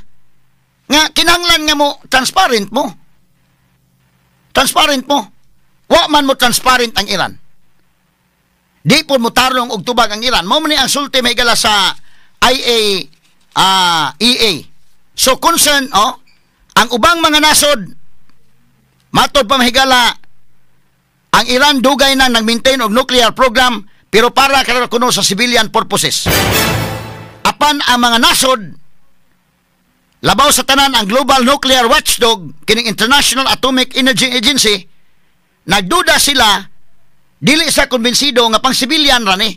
nga kinahanglan nga mo transparent mo. Transparent mo. Wa man mo transparent ang Iran. Di po mo tarong og tubag ang Iran. Mo man ni ang sulti, mahigala, sa IA EA. So concern, oh, ang ubang mga nasod, matod pa, mahigala, ang Iran dugay na nag-maintain og nuclear program pero para karon kuno sa civilian purposes. Apan ang mga nasod, labaw sa tanan ang global nuclear watchdog kining International Atomic Energy Agency, nagduda sila, dili sa kumbinsido nga pang civilian ra ni.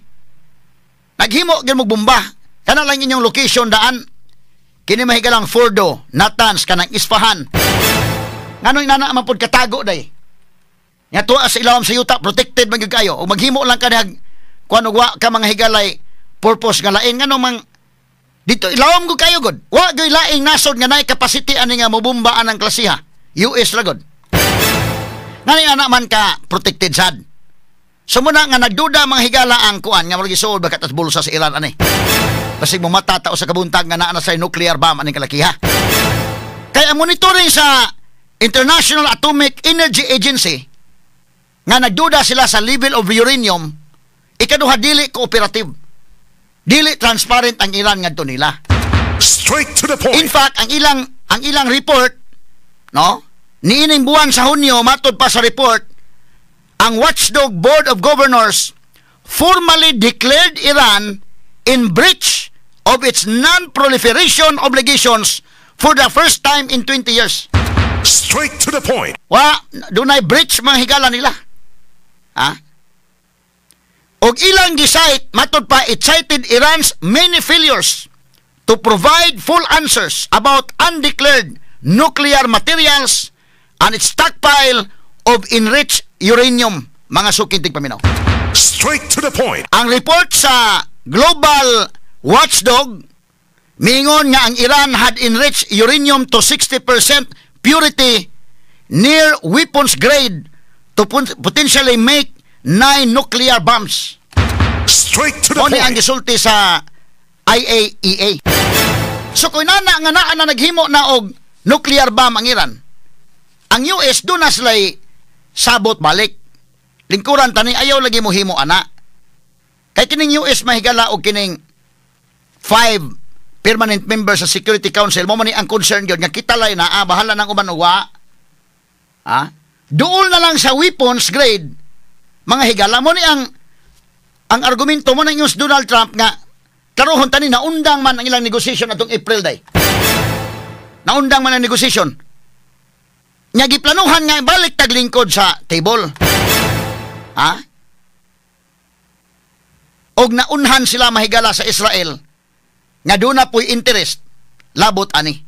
Naghimo gyud mo bomba. Kana lang inyong location daan. Kini, mahigalang, Fordo, Natanz, kanang Isfahan. Nganong inana man pud katago day? Nga tuwa sa ilawom sa yuta, protected man gyud kayo. O maghimo lang ka nag kuan og wa ka, mga higalay, purpose nga lain, ngano mang dito ilawom gud kayo gud. Wa gyud laing nasod nga naay capacity ani nga mobomba anang klasiha. US ra gud. Ngani ana man ka protected sad. So muna nga nagduda, mga higala, ang kuan nga murag isuod ba katas bulsa sa Iran ani. Basig mo mata tao sa kabuntag nga naa na sa nuclear bomb aning kalakiha. Kaya ang monitoring sa International Atomic Energy Agency nga nagduda sila sa level of uranium, ikaduha, dili cooperative. Dili transparent ang Iran ngadto nila. Straight to the point. In fact, ang ilang report, no? Niining buwan sa Hunyo, matod pa sa report, ang Watchdog Board of Governors formally declared Iran in breach of its non-proliferation obligations for the first time in 20 years. Straight to the point. Wa, dunay breach, mga higala, nila. Ha? Og ilang gi-cite, matod pa, it cited Iran's many failures to provide full answers about undeclared nuclear materials and its stockpile of enriched uranium, mga suking tigpaminaw. Straight to the point. Ang report sa Global Watchdog mingon nga ang Iran had enriched uranium to 60% purity, near weapons grade, to potentially make nine nuclear bombs. Straight to the Mo ni ang point. gisulti sa IAEA. So kung nana nga naa na naghimo na og nuclear bomb ang Iran, ang US doon na sila'y sabot balik. Lingkuran tani, ayaw lagi mo himo ana. Kay kining US, mahigala, og kining five permanent members sa Security Council mo man ni ang concern gyud nga kita lay na ah, bahala nang uban og wa. Ha? Duol na lang sa weapons grade, mga higala, mo ni ang argumento mo ng news Donald Trump nga klarohon tani, naundang man ang ilang negotiation atong April day. Naundang man ang negotiation. Nya giplanuhan nga balik taglingkod sa table. Ha? Og naunhan sila, mahigala, sa Israel nga doon na po'y interest labot ani.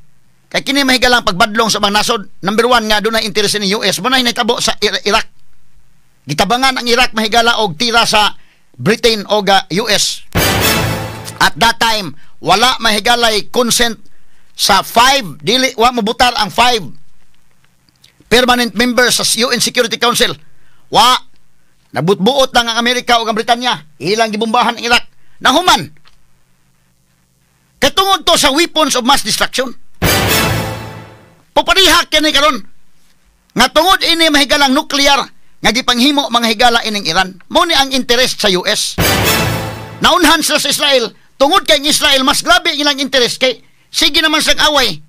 Kay kini, mahigala, ang pagbadlong sa mga nasod, number one nga doon na interest ni US mo na hinitabo sa Iraq. Gitabangan ang Iraq, mahigala, og tira sa Britain o US. At that time, wala, mahigalay, consent sa five, dili wa mobutar ang five permanent members sa UN Security Council. Wa nabutbuot lang ang Amerika ug ang Britanya. Ilang gibombahan ang Iraq. Nahuman. Katungod to sa weapons of mass destruction. Popariha kini karon. Nga tungod ini, mahigalang, nuclear nga gipanghimo, mga higala, ining Iran. Mo ni ang interest sa US. Naunhan sila sa Israel tungod kay ang Israel mas grabe ang ilang interest kay sige naman silang away.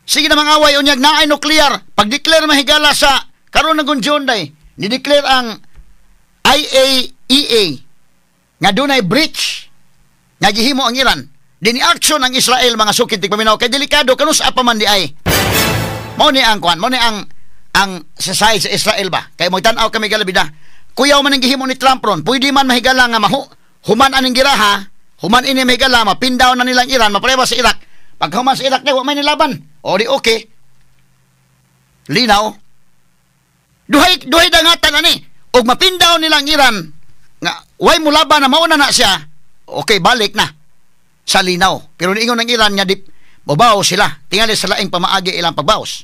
Sige namang away, unyag naay nuclear. Pag-declare, mahigala, sa karon na June day, ni-declare ang IAEA nga dunay breach nga gihimo ang Iran. Dini action ang Israel, mga suking tigpaminaw, kay delikado kanus pa man di ay. Mao ni ang kuan, mao ni ang sa side sa Israel ba. Kay mo tan-aw kami galabida. Kuyaw man ang gihimo ni Trump ron. Pwede man, mahigala, nga mahu human aning giraha, human ini, mahigala, mapindaw na nilang Iran, maparewa sa Iraq. Pag human sa Iraq, wa may nilaban. O di okay. Linaw. Duhay duhay dangatan ani. Og mapindaw nilang Iran nga way mo laban na mauna na siya. Okay, balik na sa linaw. Pero niingon ng Iran nga di mobaw sila. Tingali sa laing pamaagi ilang pagbaos.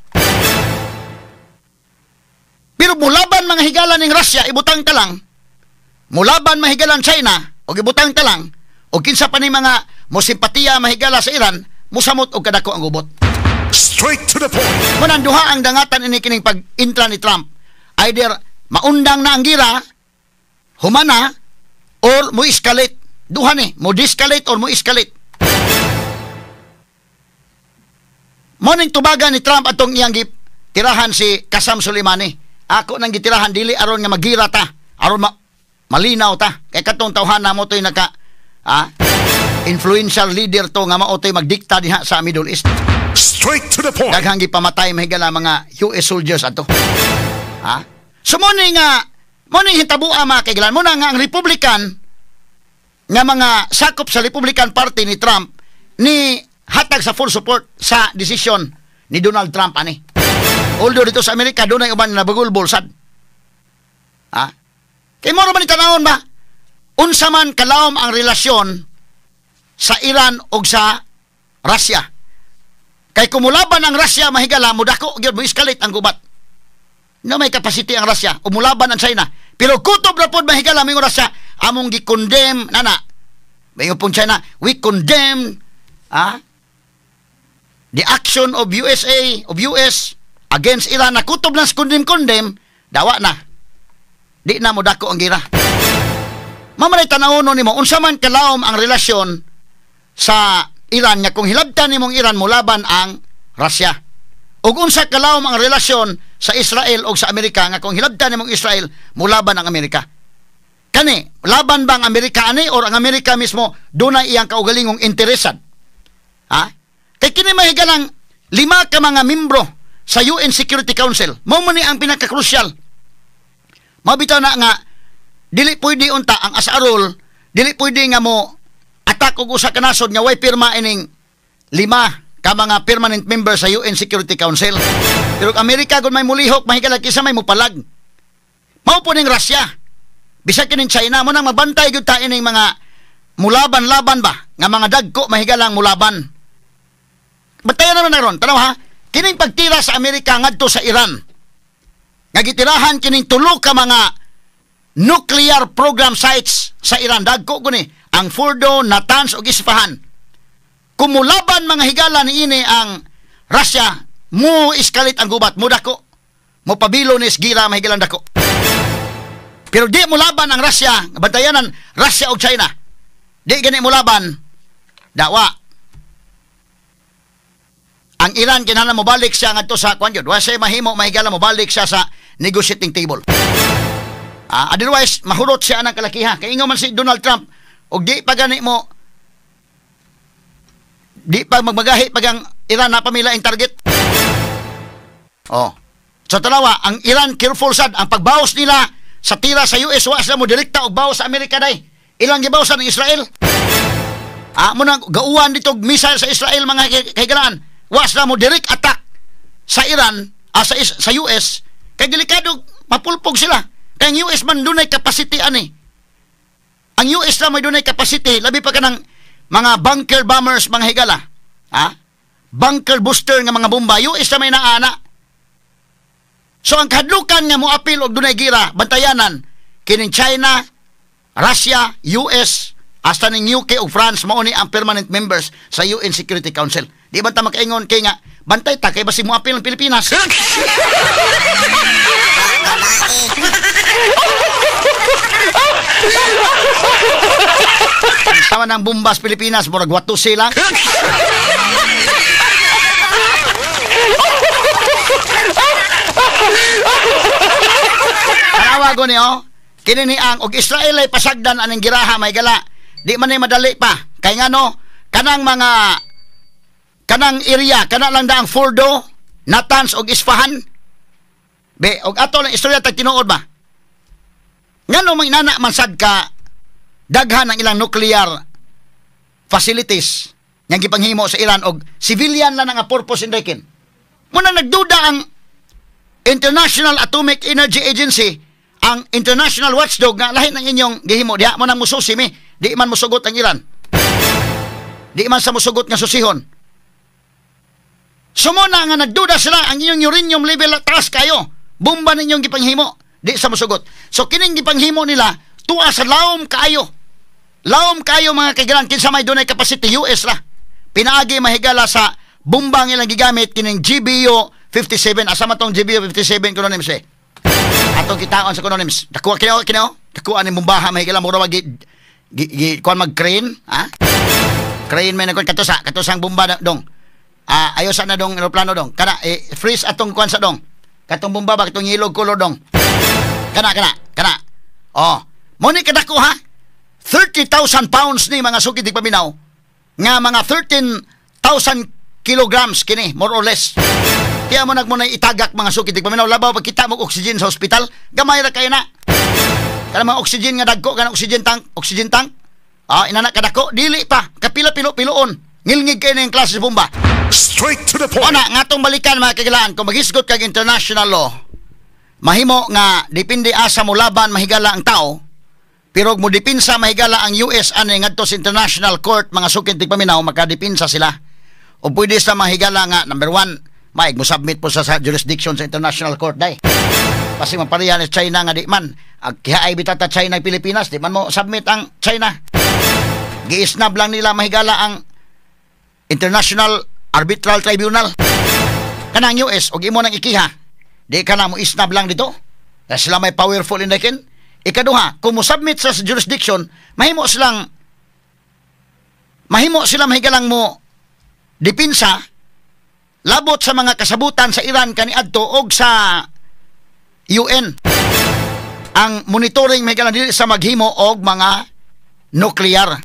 Pero Pero mulaban mga higala ning Russia, ibutang ta lang. Mulaban mahigala ang China, o ibutang ta lang, o kinsa pa ni mga mo simpatiya mahigala sa Iran, musamot og kadako ang gubot. Straight to the point. Munang duha ang dangatan ini kining pag-intra ni Trump. Either maundang na ang gira, humana, or mo escalate. Duha ni, mo de-escalate or mo escalate. Morning tubagan ni Trump atong iyang tirahan si Qasem Soleimani. Ako nang gitirahan dili aron nga magira ta, aron malinaw ta. Kay katong tawhana mo to'y naka influential leader to nga mao to'y magdikta diha sa Middle East. Straight to the point. Daghang gipamatay mahigala mga US soldiers ato. Ha? So mo ni nga mo ni hitabua mga kaigilan, mo na nga ang Republican nga mga sakop sa Republican Party ni Trump ni hatag sa full support sa desisyon ni Donald Trump ani. Although dito sa Amerika dunay uban na nabagulbol sad. Ha? Kay moro man ni tanawon ba? Unsa man kalawom ang relasyon sa Iran og sa Russia. Kay kumulaban ang Russia mahigala mudako gyud mo escalate ang gubat. No may capacity ang Russia, umulaban ang China. Pero kutob ra pod mahigala mingon Russia, among gi-condemn nana. Mingon pong China, we condemn the action of USA, of US against Iran. Nakutob na sa condemn, dawa na. Di na mo dako ang gira. Mamanay tanawon nimo unsa man kalawom ang relasyon sa Iran nga kung hilabtan nimong Iran molaban ang Russia. Ug unsa kalawom ang relasyon sa Israel og sa Amerika nga kung hilabtan nimong Israel molaban ang Amerika. Kani, laban ba ang Amerika ani or ang Amerika mismo dunay iyang kaugalingong interesad? Ha? Kay kini mahigalang 5 ka mga membro sa UN Security Council. Mao man ni ang pinaka-crucial. Mabitaw na nga dili pwede unta ang asarol, dili pwede nga mo attack og usa ka nasod nga way pirma ining 5 ka mga permanent member sa UN Security Council. Pero Amerika kung may mulihok mahigala kisa may mupalag. Mao po ning Russia. Bisag kining China mo nang mabantay gyud ta ining mga mulaban-laban ba nga mga dagko mahigalang mulaban. Batayan naman na ron, tanaw ha, kining pagtira sa Amerika ngadto sa Iran. Nga gitirahan kining tulo ka mga nuclear program sites sa Iran, dagko guni ang Fordo, Natanz ug Isfahan. Kumulaban mga higala niini ang Russia, mo escalate ang gubat, mo dako, mo pabilo ni gira mahigalan dako. Pero di mo laban ang Russia, bantayanan Russia ug China. Di gani mo laban, dawa. Ang Iran kinahanglan mobalik siya ngadto sa kwan gyud. Wa siya mahimo mahigala mobalik siya sa negotiating table. Otherwise mahurot siya anang kalakiha. Kay ingon man si Donald Trump, og di pa gani mo di pa magmagahi pag ang Iran na pamila ang target. Oh. So tanawa, ang Iran careful sad ang pagbawas nila sa tira sa US, wa sila mo direkta og bawas sa Amerika day. Ilang gibawasan ng Israel. Mo nang gauwan dito missile sa Israel mga kahigalaan. Wa sila mo direct attack sa Iran, sa US kay delikado mapulpog sila. Kay ang US man dunay capacity ani. Ang US lang may dunay capacity labi pa kanang mga bunker bombers mga higala. Ha? Bunker booster nga mga bomba, US na may naana. So ang kahadlukan nga moapil og dunay gira bantayanan kining China, Russia, US, hasta ning UK ug France mao ni ang permanent members sa UN Security Council. Di ba ta makaingon kay nga bantay ta kay basig moapil ang Pilipinas. Sama ng bombas Pilipinas murag wato sila. Tanawa ko niyo, kini ni ang og Israel ay pasagdan aning giraha may gala. Di man ni madali pa. Kay ngano kanang mga kanang area kana lang daang Fordo, Natanz og Isfahan. Be og ato lang istorya tag tinuod ba. Ngano mang inana man sad ka daghan ang ilang nuclear facilities nga gipanghimo sa Iran og civilian lang ang purpose indekin. Muna nagduda ang International Atomic Energy Agency, ang international watchdog nga lahi ng inyong gihimo diha mo nang mususi mi, di man musugot ang Iran. Di man sa musugot nga susihon. Sumuna nga nagduda sila ang inyong uranium level taas kayo. Bomba ninyong gipanghimo, di sa mosugot. So kining gipanghimo nila tuwa sa lawom kaayo. Lawom kaayo, mga kaigalan, kinsa may dunay capacity? US ra. Pinaagi, mahigala, sa bomba ang ilang gigamit, kining GBU 57. Asa man tong GBU 57 kuno nims eh? Atong kitaon sa kuno nims. Dakuha kini kini. Dakuha ni bombaha, mahigala, mura wag gi kuan mag crane, ha? Crane may nagkuan kato sa kato sang bomba na, dong. Ah, ayo sa na dong eroplano dong. Kana eh, freeze atong kuan sa dong. Katong bomba ba, katong yellow color dong. Kana kana kana. Oh, mo ni kadako ha. 30,000 pounds ni, mga suki tigpaminaw, nga mga 13,000 kilograms kini, more or less. Kaya mo nagmo na itagak, mga suki tigpaminaw, labaw pagkita mo oxygen sa ospital, gamay ra kayo na. Kana mga oxygen nga dagko, kana oxygen tank, oxygen tank. Ah, inana kadako, dili pa kapila pilo-piloon. Ngilngig kayo na yung klase sa bomba. Straight to the point. Ona, nga atong balikan, mga kagilaan, kung maghisgot kag international law, mahimo nga depende asa mo laban, mahigala, ang tao, pero mo dipinsa, mahigala, ang US ani ngadto sa international court, mga sukin tigpaminaw, makadipinsa sila. O pwede sa mahigala nga number one, maig mo submit po sa jurisdiction sa international court day. Kasi mapareha ni China nga di man. Ag kihaay bitata China Pilipinas, di man mo submit ang China. Giisnab lang nila, mahigala, ang International Arbitral Tribunal. Kanang US og imo nang ikiha, di ka na mo isnab lang dito. Kaya sila may powerful in kin. Ikaduha, kung mo submit sa jurisdiction, mahimo sila mahigalang mo dipinsa labot sa mga kasabutan sa Iran kaniadto og sa UN. Ang monitoring, mahigala, dili sa maghimo og mga nuklear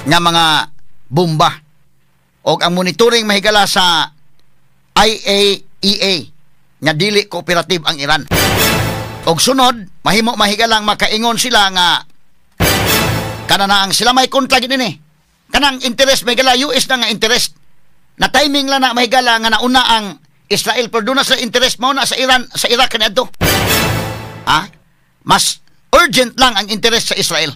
nga mga bomba. Og ang monitoring, mahigala, sa IAEA nga dili cooperative ang Iran. Og sunod, mahimo, mahigalang makaingon sila nga kana na ang sila may kontra gid ini. Kanang interest, mahigala, US na nga interest. Na timing lang na, mahigala, nga nauna ang Israel, pero doon na sa interest mo na sa Iran, sa Iraq kaniadto. Ah, mas urgent lang ang interest sa Israel.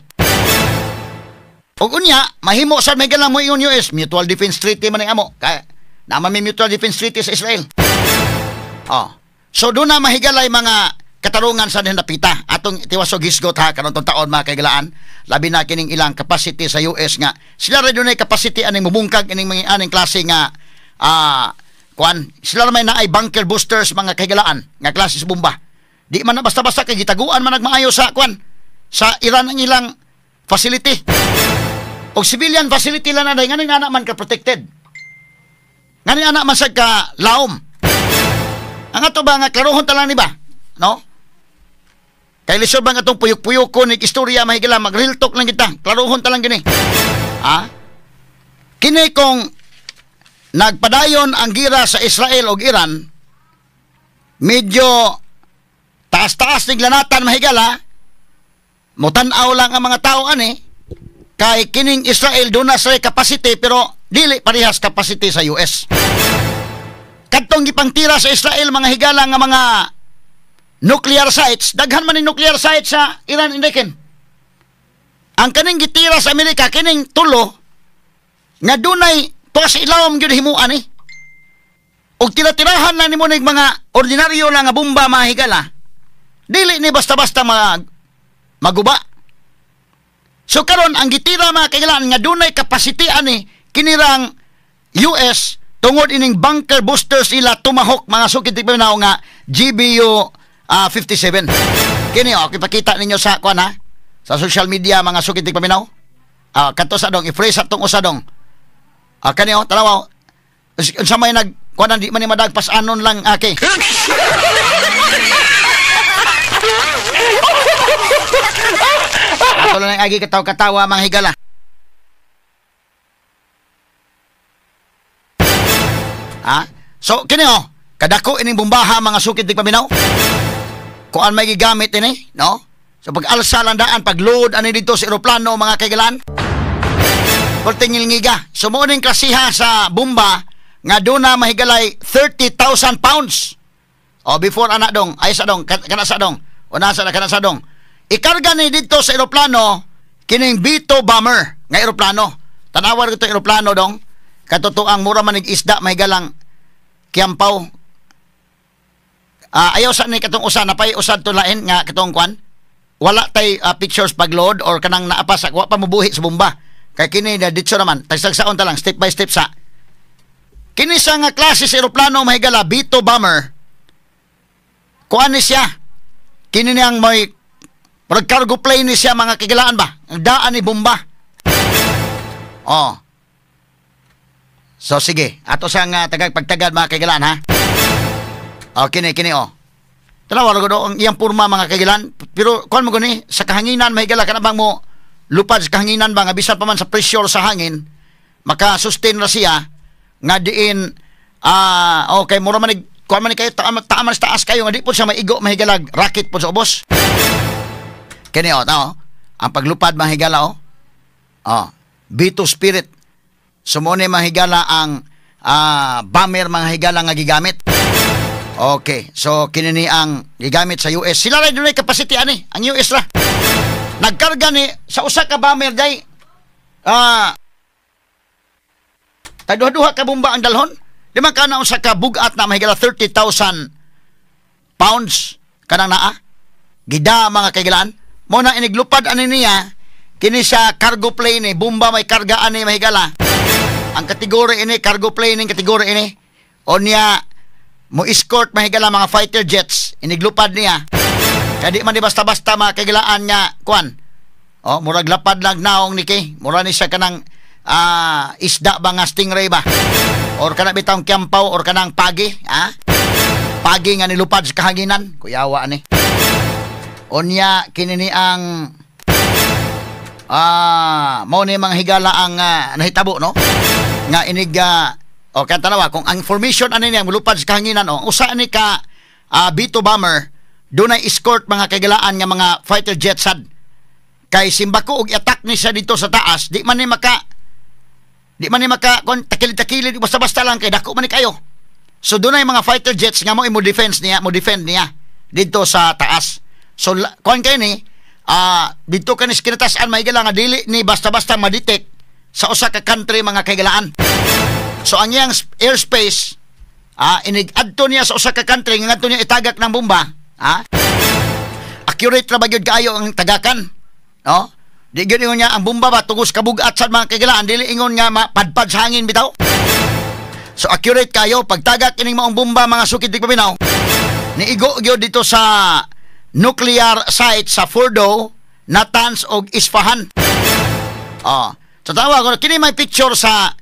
Og unya, mahimo sa mahigala mo ingon US, mutual defense treaty man ang amo. Kaya naman may mutual defense treaty sa Israel. Oh. So doon na mahigalay mga katarungan sa napita. Atong tiwasog hisgot ha karon tong taon, mga kaigalaan. Labi na kining ilang capacity sa US nga sila ra dunay capacity aning mubungkag ining mga aning klase nga kuan, sila ra may naay bunker boosters, mga kahigalaan, nga klase sa bomba. Di man na basta-basta kay gitaguan man nagmaayo sa kuan sa Iran ang ilang facility. Og civilian facility lang na nganing ana man ka protected. Nganing ana man sad ka laom. Ang ato ba nga klarohon ta lang ni ba? No? Kay lisod ba nga atong puyok-puyok ko ni istorya, mahigala, mag real talk lang kita. Klarohon ta lang gini. Ha? Kini kung nagpadayon ang gira sa Israel ug Iran, medyo taas-taas ning lanatan, mahigala, mutan-aw lang ang mga tao ani kay kining Israel doon na sa capacity, pero dili parehas capacity sa US. Kadtong gipangtira sa Israel, mga higala, nga mga nuclear sites, daghan man ni nuclear sites sa Iran indiken. Ang kaning gitira sa Amerika, kining tulo nga dunay tuwa sa ilawom gyud himuan ni. Og tira-tirahan lang nimo nig mga ordinaryo lang nga bomba, mga higala. Dili ni basta-basta maguba. So karon ang gitira, mga kailan, nga dunay capacity ani kinirang US tungod ining bunker boosters ila Tomahawk, mga sukit tigpaminaw, nga GBU 57. Kini oh, ipakita ninyo sa kuan ha, sa social media, mga sukit tigpaminaw. Kato sa dong, i-freeze atong usa dong. Kani oh, tanaw. Unsa may nag kuan, di man ni madagpas anon lang aki. Ato lang agi katawa-katawa, mga higala. Ha? So kini oh, kadako ining bombaha, mga sukit tigpaminaw. Kuan may gigamit ini, no? So pag alsa lang daan, pag load ani dito sa eroplano, mga kaigalan. Pertingil ngiga. So mo ning klasiha sa bomba nga doon na mahigalay 30,000 pounds. O before anak dong, ay sa dong, kana sa dong. O nasa na kana sa dong. Ikarga ni dito sa eroplano kining B-2 bomber nga eroplano. Tanawar ko eroplano dong. Katotoang mura man isda, mahigalang kiyampaw. Ayaw sa ni katong usa napay usad to lain nga katong kwan. Wala tay pictures pagload or kanang naa pa sa wa pa mobuhi sa bomba. Kay kini na ditso naman, tagsagsaon ta lang step by step sa. Kini sa nga klase sa eroplano, mahigala, B2 bomber. Kuan ni siya. Kini niyang may murag cargo plane ni siya, mga kahigalaan ba? Ang daan ni bomba. Oh. So sige, ato sa nga tagag pagtagad, mga kahigalaan, ha. Oh, kini kini oh. Tanawa ra gud ang iyang porma, mga kahigalaan, pero kuan mo gani sa kahanginan, mahigala, kana bang mo lupad sa kahanginan ba nga bisan pa man sa pressure sa hangin maka-sustain ra siya nga diin okay, mura man kuan man ni kayo taama sa taas kayo nga di po siya maigo, mahigalag rocket po sa ubos. Kini oh, tao. Ang paglupad, mga higala, oh. Oh, B2 Spirit. So mo ni, mga higala, ang bomber, mga higala, nga gigamit. Okay, so kini ni ang gigamit sa US. Sila ra dunay capacity ani, ang US ra. Nagkarga ni sa usa ka bomber day. Tagduha-duha ka bomba ang dalhon. Di man kana usa ka bugat na, mahigala, 30,000 pounds kanang naa. Gida, mga kahigalaan. Mo na iniglupad ani niya kini sa cargo plane ni bomba may karga ani, mahigala. Ang kategory ini cargo plane ning kategory ini. O niya mo escort, mahigala, mga fighter jets iniglupad niya. Kaya di man di basta-basta, mga kahigalaan, nga kuan. Oh, murag lapad lang naong ni kay. Mura ni siya kanang isda ba nga stingray ba? Or kana bitawng kiyampaw or kanang pagi, ha? Pagi nga nilupad sa kahanginan, kuyawa ani. Unya kini ni ang mao ni, mga higala, ang nahitabo, no? Nga inig o kan tanawa kung ang formation ani niya mulupad sa kahanginan, oh, usa ni ka B2 bomber dunay escort, mga kahigalaan, nga mga fighter jets sad. Kay simbako og attack ni siya dito sa taas, di man ni maka kon takilid-takilid basta-basta lang kay dako man ni kayo. So dunay mga fighter jets nga mo defense niya, mo defend niya dito sa taas. So kuan kay ni dito kanis kinatasan, mahigala, nga dili ni basta-basta ma-detect sa usa ka country, mga kahigalaan. So ang iyang airspace inig adto niya sa usa ka country nga ngadto niya itagak ng bomba, accurate ra ba gyud kaayo ang tagakan, no? Di gyud ingon niya ang bomba ba tugos kabugat sa mga kahigalaan, dili ingon nga mapadpad sa hangin bitaw. So accurate kayo pagtagak ining maong bomba, mga sukid tigpaminaw. Niigo gyud dito sa nuclear site sa Fordow, Natanz ug Isfahan. Oh. So tawa ko kini may picture sa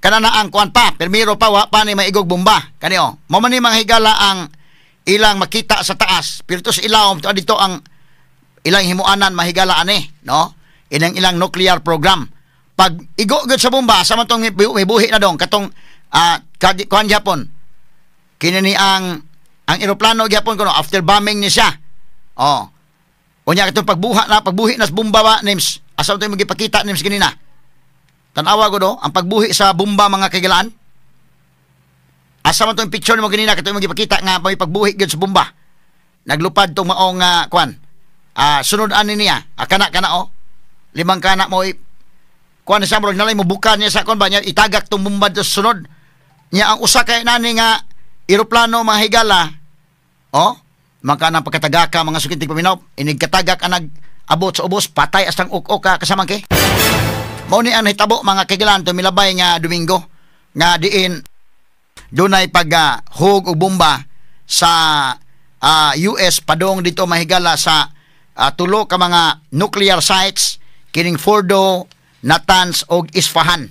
kananaang kuan pa, permiro pa wa pa ni maigog bomba. Kani oh. Mao man ni, mga higala, ang ilang makita sa taas, pero to sa ilawom to dito ang ilang himuanan, mahigala, ani, no? Ilang ilang nuclear program. Pag igo gyud sa bomba sa man tong may buhi na dong katong kuan gyapon. Kini ni ang eroplano gyapon kuno after bombing ni siya. Oh. Unya katong pagbuha na pagbuhi na sa bomba ba names. Asa to yung magipakita names kanina? Tan-awa ko do ang pagbuhi sa bomba, mga kahigalaan. Asa man tong picture mo kanina katong magipakita nga may pagbuhi gyud sa bomba? Naglupad tong maong kuan. Sunod ani niya. Kana kana oh. Limang kana mo kuan siya murag nalay mo buka niya sa kuan ba niya itagak tong bomba do sa sunod. Niya ang usa kay nani nga eroplano, mga higala. Oh, maka nang pagkatagaka, mga sukintig paminaw, inig katagak ang nag-abot sa ubos, patay astang uk-ok ka kasamang kay. Mao ni ang nahitabo, mga kahigalaan, tumilabay nga Domingo nga diin dunay pag hug og bomba sa US padong dito, mahigala, sa tulo ka mga nuclear sites kining Fordo, Natanz ug Isfahan.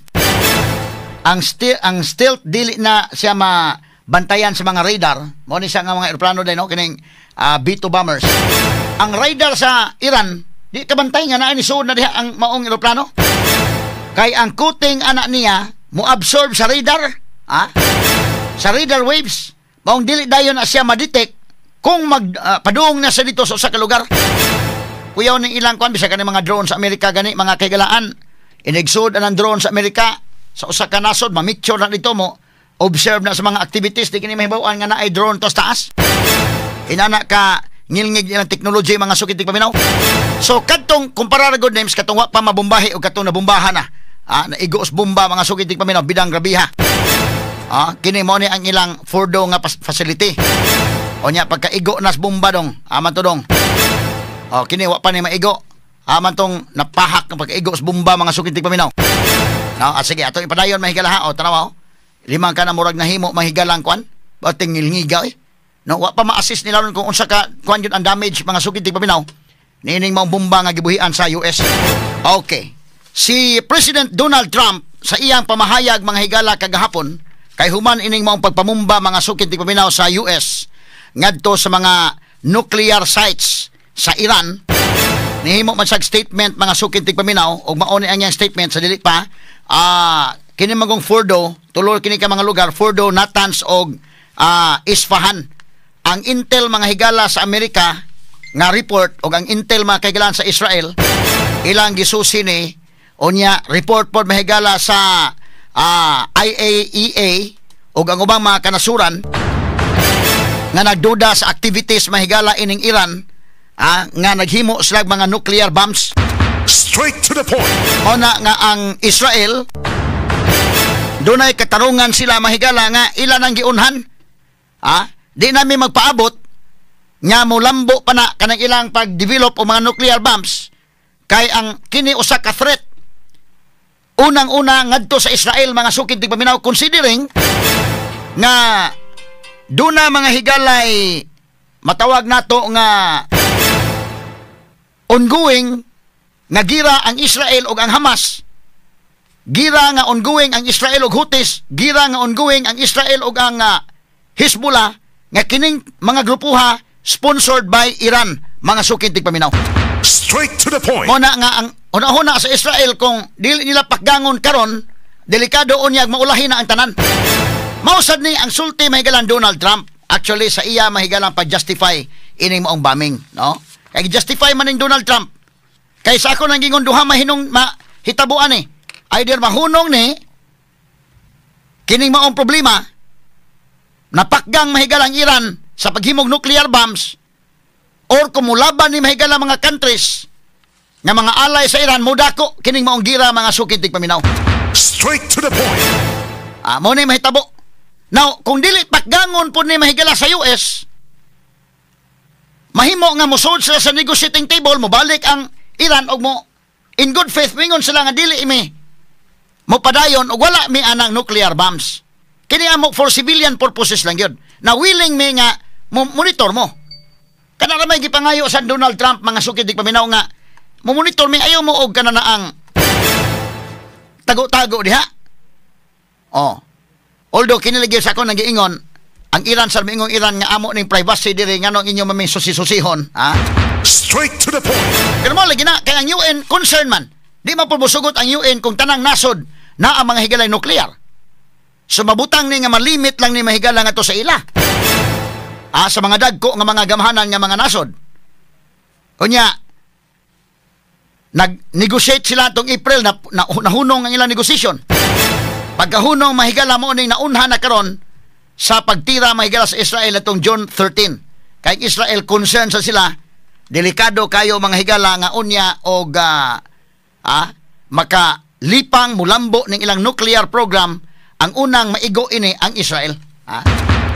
Ang stealth, dili na siya mabantayan sa mga radar. Mao ni siya nga mga eroplano din, no, kining B2 bombers. Ang radar sa Iran di kabantay nga naa ni suod na diha ang maong eroplano. Kay ang coating ana niya mo absorb sa radar, ha? Sa radar waves. Maong dili dayon na siya ma-detect kung mag padung na sa dito sa usa ka lugar. Kuyaw ning ilang kuan bisag kani mga drone sa Amerika gani, mga kahigalaan. Inigsud ang drone sa Amerika sa usa ka nasod, ma-mixture na dito mo observe na sa mga activities, di kini mahibaw-an nga naay drone to sa taas. Inana ka ngilngig nilang technology, mga sukit paminaw. So kadtong kumpara ra good names katong wa pa mabombahi o katong nabombahan na. Naigo os bomba, mga sukit paminaw, bidang grabiha. Kini mo ni ang ilang Fordo nga facility. O nya pagkaigo nas bomba dong, aman to dong. O kini wa pa ni maigo. Aman tong napahak ng pagkaigo sa bomba, mga suking tigpaminaw. No, ah, sige, ato ipadayon, mahigala ha. O tanawa o. Limang ka na murag nahimo mahigalang kwan. Ba tingil-ngiga eh. No, wa pa ma-assess nila ron kung unsa ka kwan yun ang damage, mga suking tigpaminaw, niining maong bomba nga gibuhian sa US. Okay. Si President Donald Trump sa iyang pamahayag, mga higala, kagahapon kay human ining maong pagpamumba, mga suking tigpaminaw, sa US ngadto sa mga nuclear sites sa Iran, nihimo man siyang statement, mga suking tigpaminaw, ug mao ni ang iyang statement sa dili pa kini magong Fordo, tulo kini ka mga lugar, Fordo, Natanz og Isfahan. Ang intel, mga higala, sa Amerika nga report og ang intel, mga kahigalaan, sa Israel, ilang gisusi ni. Unya report pod, mahigala, sa IAEA ug ang ubang mga kanasuran nga nagduda sa activities, mahigala, ining Iran nga naghimo sila og mga nuclear bombs. Straight to the point. Mao na nga ang Israel dunay katarungan sila, mahigala, nga ilan ang giunhan. Di nami magpaabot nga molambo pa na kanang ilang pag-develop og mga nuclear bombs kay ang kini usa ka threat unang-una ngadto sa Israel, mga suking tigpaminaw, considering nga duna, mga higalay, matawag nato nga ongoing nga gira ang Israel ug ang Hamas, gira nga ongoing ang Israel ug Houthis, gira nga ongoing ang Israel ug ang Hezbollah, nga kining mga grupuha sponsored by Iran, mga suking tigpaminaw. Straight to the point. Mo na nga ang una-una sa Israel, kung dili nila pakgangon karon, delikado unyag maulahin na ang tanan. Mao sad ni ang sulti, mahigalan, Donald Trump. Actually sa iya, mahigalang, pag-justify ining maong bombing, no? Kay justify man ning Donald Trump. Kay sa ako nang gingon, duha mahinong mahitabuan eh. Either mahunong ni kining maong problema, napakgang, mahigalang, Iran sa paghimog nuclear bombs, or kumulaban ni, mahigala, mga countries nga mga alay sa Iran, mudako kining maong gira, mga suking tigpaminaw. Straight to the point. Ah, mo ni mahitabo. Now, kung dili pakgangon po ni, mahigala, sa US, mahimo nga mosulod sila sa negotiating table, mobalik ang Iran og mo in good faith mingon sila nga dili mi mo padayon og wala mi anang nuclear bombs. Kini amo for civilian purposes lang yun. Na willing mi nga mo monitor mo. Kana ra may gipangayo sa Donald Trump, mga suking tigpaminaw, nga mo monitor mi, ayaw mo og kana na ang tago-tago diha. Oh. Although kini lagi sa ako nagiingon, ang Iran sa miingong Iran nga amo ning privacy diri, nganong inyo maming susi-susihon, ha? Straight to the point. Pero mo lagi na kay ang UN concern man. Di man po musugot ang UN kung tanang nasod na ang mga higalay nuklear. So mabutang ni nga malimit lang ni, mahigala, nga to sa ila. Ah, sa mga dagko nga mga gamhanan nga mga nasod. Unya, nag-negotiate sila tong April na nahunong ang ilang negosasyon. Pagkahunong, mahigala, mo ning naunhan na karon sa pagtira, mahigala, sa Israel atong June 13. Kay Israel concern sa sila, delikado kayo, mga higala, nga unya og makalipang mulambo ning ilang nuclear program, ang unang maigo ini ang Israel. Ah.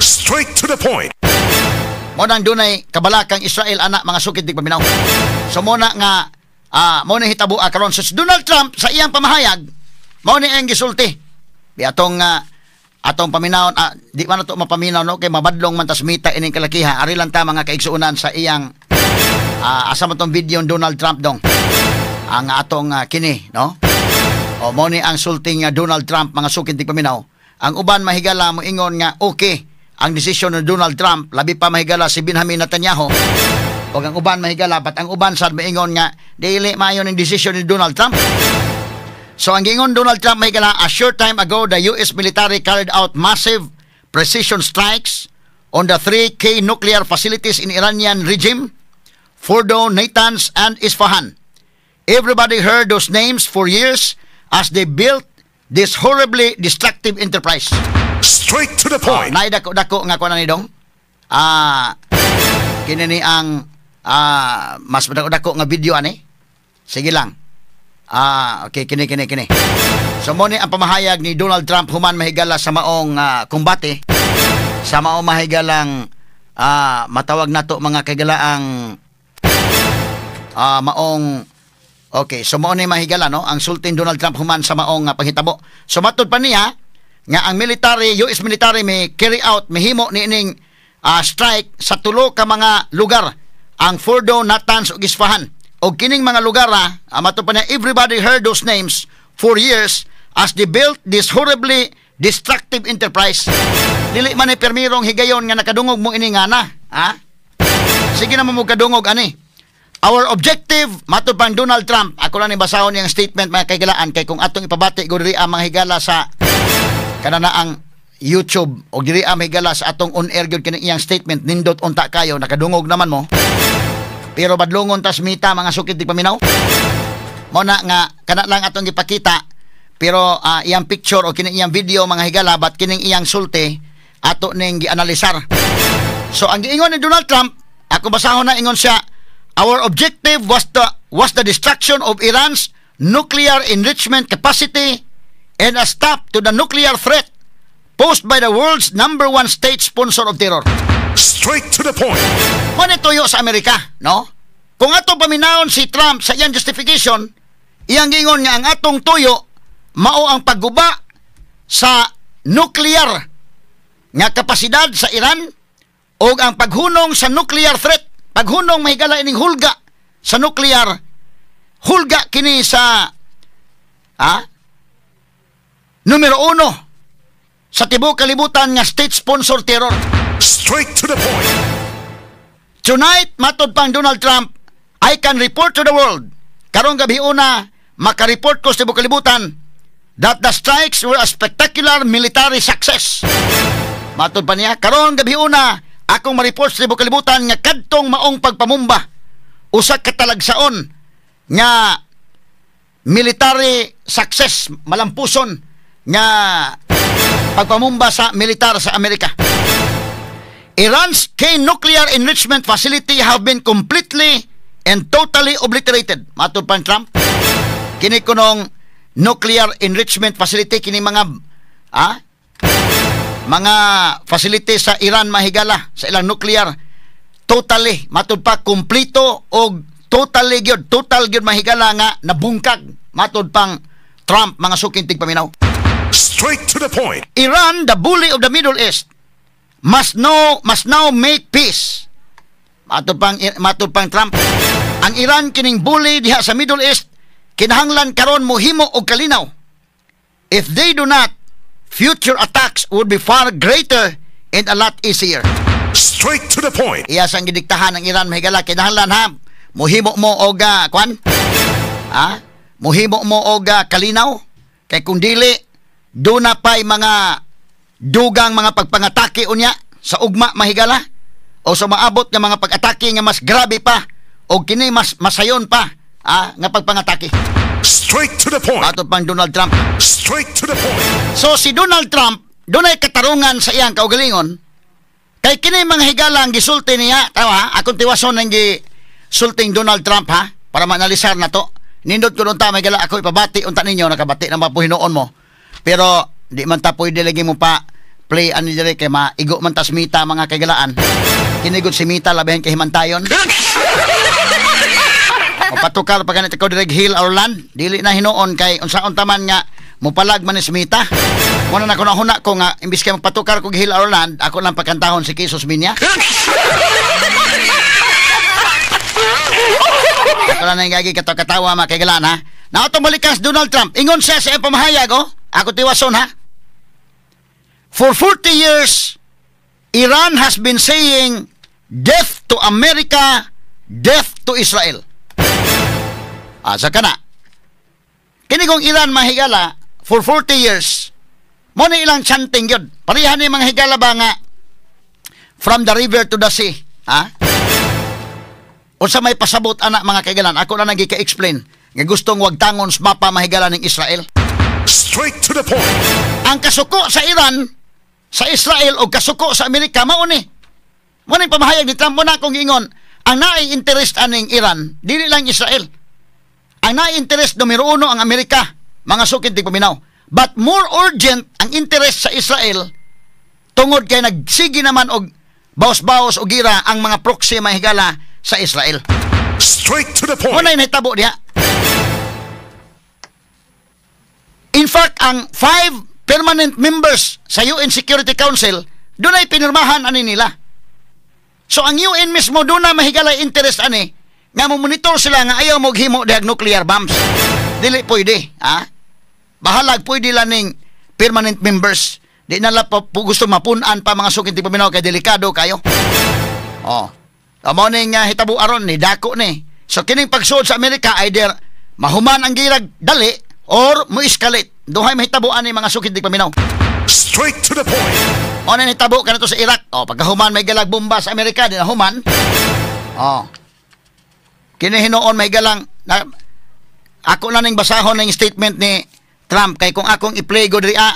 Straight to the point. Mo nang dunay kabalakang Israel ana, mga suking tigpaminaw. So mo na nga mo na hitabo karon. So si Donald Trump sa iyang pamahayag, mao ni ang gisulti. Di atong atong paminawon, di man nato mapaminaw, no, kay mabadlong man tas mita ining kalakiha. Ari lang ta, mga kaigsuonan, sa iyang asa mo tong video ni Donald Trump dong. Ang atong kini, no? O mo ni ang sulting nga Donald Trump, mga suking tigpaminaw. Ang uban, mahigala, mo ingon nga okay ang desisyon ni Donald Trump, labi pa, mahigala, si Benjamin Netanyahu. Og ang uban, mahigala, but ang uban sad moingon nga dili maayo ning desisyon ni Donald Trump. So ang giingon Donald Trump, mahigala, "A short time ago, the US military carried out massive precision strikes on the three key nuclear facilities in Iranian regime, Fordo, Natanz, and Isfahan. Everybody heard those names for years as they built this horribly destructive enterprise." Straight to the point. Naay dako-dako nga kuan ni dong. Kini ni ang mas dako-dako nga video ani. Sige lang. Okay, kini kini kini. So mo ni ang pamahayag ni Donald Trump human, mahigala, sa maong kumbate sa maong mahigalang Matawag nato, mga kaigala, ang maong. Okay, so mao ni, mahigala, no, ang sulti ni Donald Trump human sa maong panghitabo. So matud pa niya nga ang military, US military may carry out, mihimo niining strike sa tulo ka mga lugar, ang Fordo, Natanz ug Isfahan. Og kining mga lugar, matud pa niya, everybody heard those names for years as they built this horribly destructive enterprise. Dili man ni permirong higayon nga nakadungog mo ini nga na, ha? Sige naman mo kadungog ani. Our objective, matud pang Donald Trump, ako lang ni basahon niyang statement, mga kaigalaan, kay kung atong ipabati gud diri ang mga higala sa kanana ang YouTube o diri ang higala sa atong on air gyud kini iyang statement, nindot unta kayo, nakadungog naman mo. Pero badlongon tas mita, mga sukit di paminaw. Mo na nga kana lang atong ipakita, pero iyang picture o kini iyang video, mga higala, but kining iyang sulti ato ning gianalisar. So ang giingon ni Donald Trump, ako basahon na, ingon siya, "Our objective was the destruction of Iran's nuclear enrichment capacity and a stop to the nuclear threat posed by the world's number one state sponsor of terror." Straight to the point. Mo ni tuyo sa Amerika, no? Kung ato paminawon si Trump sa iyang justification, iyang gingon nga ang atong tuyo mao ang pagguba sa nuclear nga kapasidad sa Iran o ang paghunong sa nuclear threat, paghunong, mahigala, ining hulga sa nuclear, hulga kini sa numero uno sa tibuok kalibutan nga state sponsor terror. Straight to the point. Tonight, matod pang Donald Trump, I can report to the world. Karong gabi una, makareport ko sa tibuok kalibutan that the strikes were a spectacular military success. Matod pa niya, karon gabi una, akong ma-report sa tibuok kalibutan nga kadtong maong pagpamumba usa ka talagsaon nga military success, malampuson nga pagpamumba sa militar sa Amerika. Iran's key nuclear enrichment facility have been completely and totally obliterated. Matod pa ni Trump, kini kunong nuclear enrichment facility, kini mga facility sa Iran, mahigala, sa ilang nuclear, totally, matud pa, kumplito og totally gyud, total gyud, mahigala, nga nabungkag, matud pang Trump, mga suking tigpaminaw. Straight to the point. Iran, the bully of the Middle East, must now make peace. Matud pang Trump, ang Iran kining bully diha sa Middle East kinahanglan karon mohimo og kalinaw. If they do not, future attacks would be far greater and a lot easier. Straight to the point. Iya sang gidiktahan ng Iran, mahigala, kinahanglan ha mohimo mo og kwan ha, mohimo mo og kalinaw, kay kung dili duna pa'y mga dugang mga pagpangatake unya sa ugma, mahigala, o sa maabot nga mga pag-atake nga mas grabe pa o kini mas masayon pa nga pagpangatake. Straight to the point. Ato pang Donald Trump. Straight to the point. So si Donald Trump, dunay katarungan sa iyang kaugalingon. Kay kini mga higala ang gisulti niya, tawa ha, akong tiwason ang gisulting Donald Trump ha, para maanalisar na to. Nindot ko ta may gala ako ipabati unta ninyo, nakabati na mapuhinoon mo. Pero di man ta pwede lagi mo pa play ani dire kay maigo man tas mita, mga kaigalaan. Kinigod si Mita labihan kay himantayon. O patukar pa ganit ko direct Heal Our Land, dili na hinuon kay unsaon taman nga mupalag man ni si Mita. Muna na ko nahuna ko nga imbis kay magpatukar kog Heal Our Land, ako lang pagkantahon si Kisos Minya. Ako lang nang gagi katawa, mga kaigalaan, ha. Na atong balikan si Donald Trump. Ingon siya sa iyang pamahayag, oh. Ako tiwason ha. "For 40 years, Iran has been saying death to America, death to Israel." Asa ka na? Kini kong Iran, mahigala, for 40 years, mo na ilang chanting yun. Pareha ni mga higala ba nga from the river to the sea. Ha? Unsa may pasabot ana, mga kaigalan, ako na nagika-explain nga gustong wagtangon sa mapa, mahigala, ng Israel. Straight to the point. Ang kasuko sa Iran sa Israel o kasuko sa Amerika mao ni. Mo ni pamahayag ni Trump mo na akong giingon, ang naay interest aning Iran dili lang Israel. Ang naay interest numero uno ang Amerika, mga sukid tigpaminaw. But more urgent ang interest sa Israel tungod kay nagsige naman og Baos-baos og gira ang mga proxy, mahigala, sa Israel. Straight to the point. Muna nahitabo diha. In fact, ang 5 permanent members sa UN Security Council, doon ay pinirmahan ani nila. So ang UN mismo doon na mahigala interest ani nga mo monitor sila nga ayaw moghimo dihag nuclear bombs. Dili pwede, ha? Bahalag pwede lang ning permanent members. Di na lang pa, gusto mapunan pa, mga suking tigpaminaw, kay delikado kayo. Oh. Amo ning hitabo aron ni dako ni. So kining pagsuod sa Amerika, either mahuman ang girag dali or mo escalate. Duhay mahitabo ani, mga suking tigpaminaw. Straight to the point. O na nitabo kanato sa Iraq. O pagkahuman may galag bomba sa Amerika, di na human. O. Kini hinuon may galang na, ako na ning basahon ning statement ni Trump kay kung akong i-play go diri ah,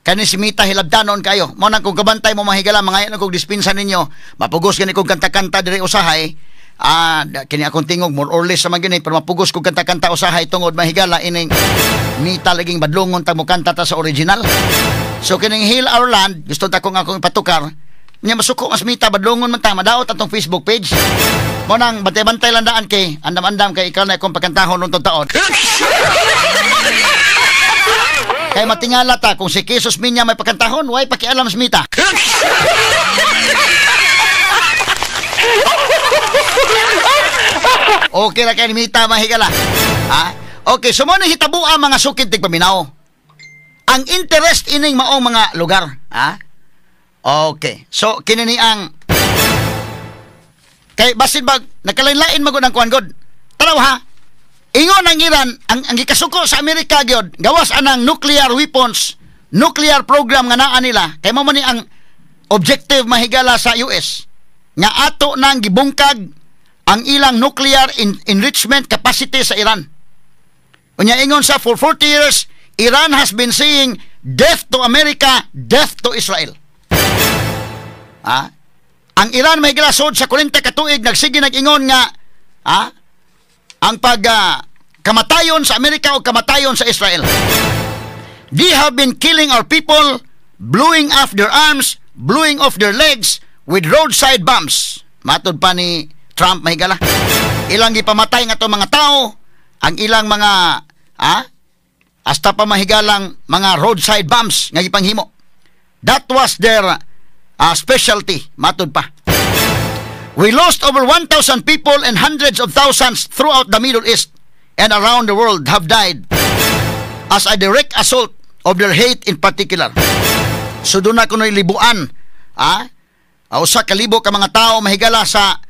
kani si Mita hilabtanon kayo. Mo nang kung kabantay mo, mahigala, mga kog dispensa ninyo. Mapugos gani kog kanta-kanta diri usahay. Ah, kini akong tingog more or less sa man gini, pero mapugos kog kanta-kanta usahay tungod, mahigala, ining Mita laging badlongon ta mo kanta ta sa original. So kining "Heal Our Land" gusto ta kong akong ipatukar. Nya masuko mas Mita, badlongon man ta, madaot atong Facebook page. Mo nang bantay-bantay lang daan kay andam-andam kay ikaw na akong pagkantahon nung taon. Kay matingala ta kung si Jesus Minya may pagkantahon, way pakialam sa Mita. Okay ra kay ni Mita, mahigala. Ha? Okay, so mo ni hitabua, mga sukid tigpaminaw. Ang interest ining maong mga lugar, ha? Okay. So kini ni ang kay basin bag nakalain-lain magud ang kuan god. Tanaw ha. Ingon ang Iran, ang gikasuko sa Amerika gyud, gawas anang nuclear weapons, nuclear program nga naa nila, kay mao man ni ang objective, mahigala, sa US nga ato nang gibungkag ang ilang nuclear enrichment capacity sa Iran. Unya ingon sa for 40 years, Iran has been saying death to America, death to Israel. Ha? Ang Iran may sod sa 40 ka tuig nagsige nag-ingon nga ha, ang pag kamatayon sa Amerika o kamatayon sa Israel. They have been killing our people, blowing off their arms, blowing off their legs with roadside bombs. Matod pa ni Trump, mahigala. Ilang gipamatay nga to mga tao, ang ilang mga hasta pa mahigalang mga roadside bombs nga gipanghimo. That was their specialty, matod pa. We lost over 1,000 people and hundreds of thousands throughout the Middle East and around the world have died as a direct assault of their hate in particular. So doon na kuno'y libuan, ah, usa ka libo ka mga tao, mahigala, sa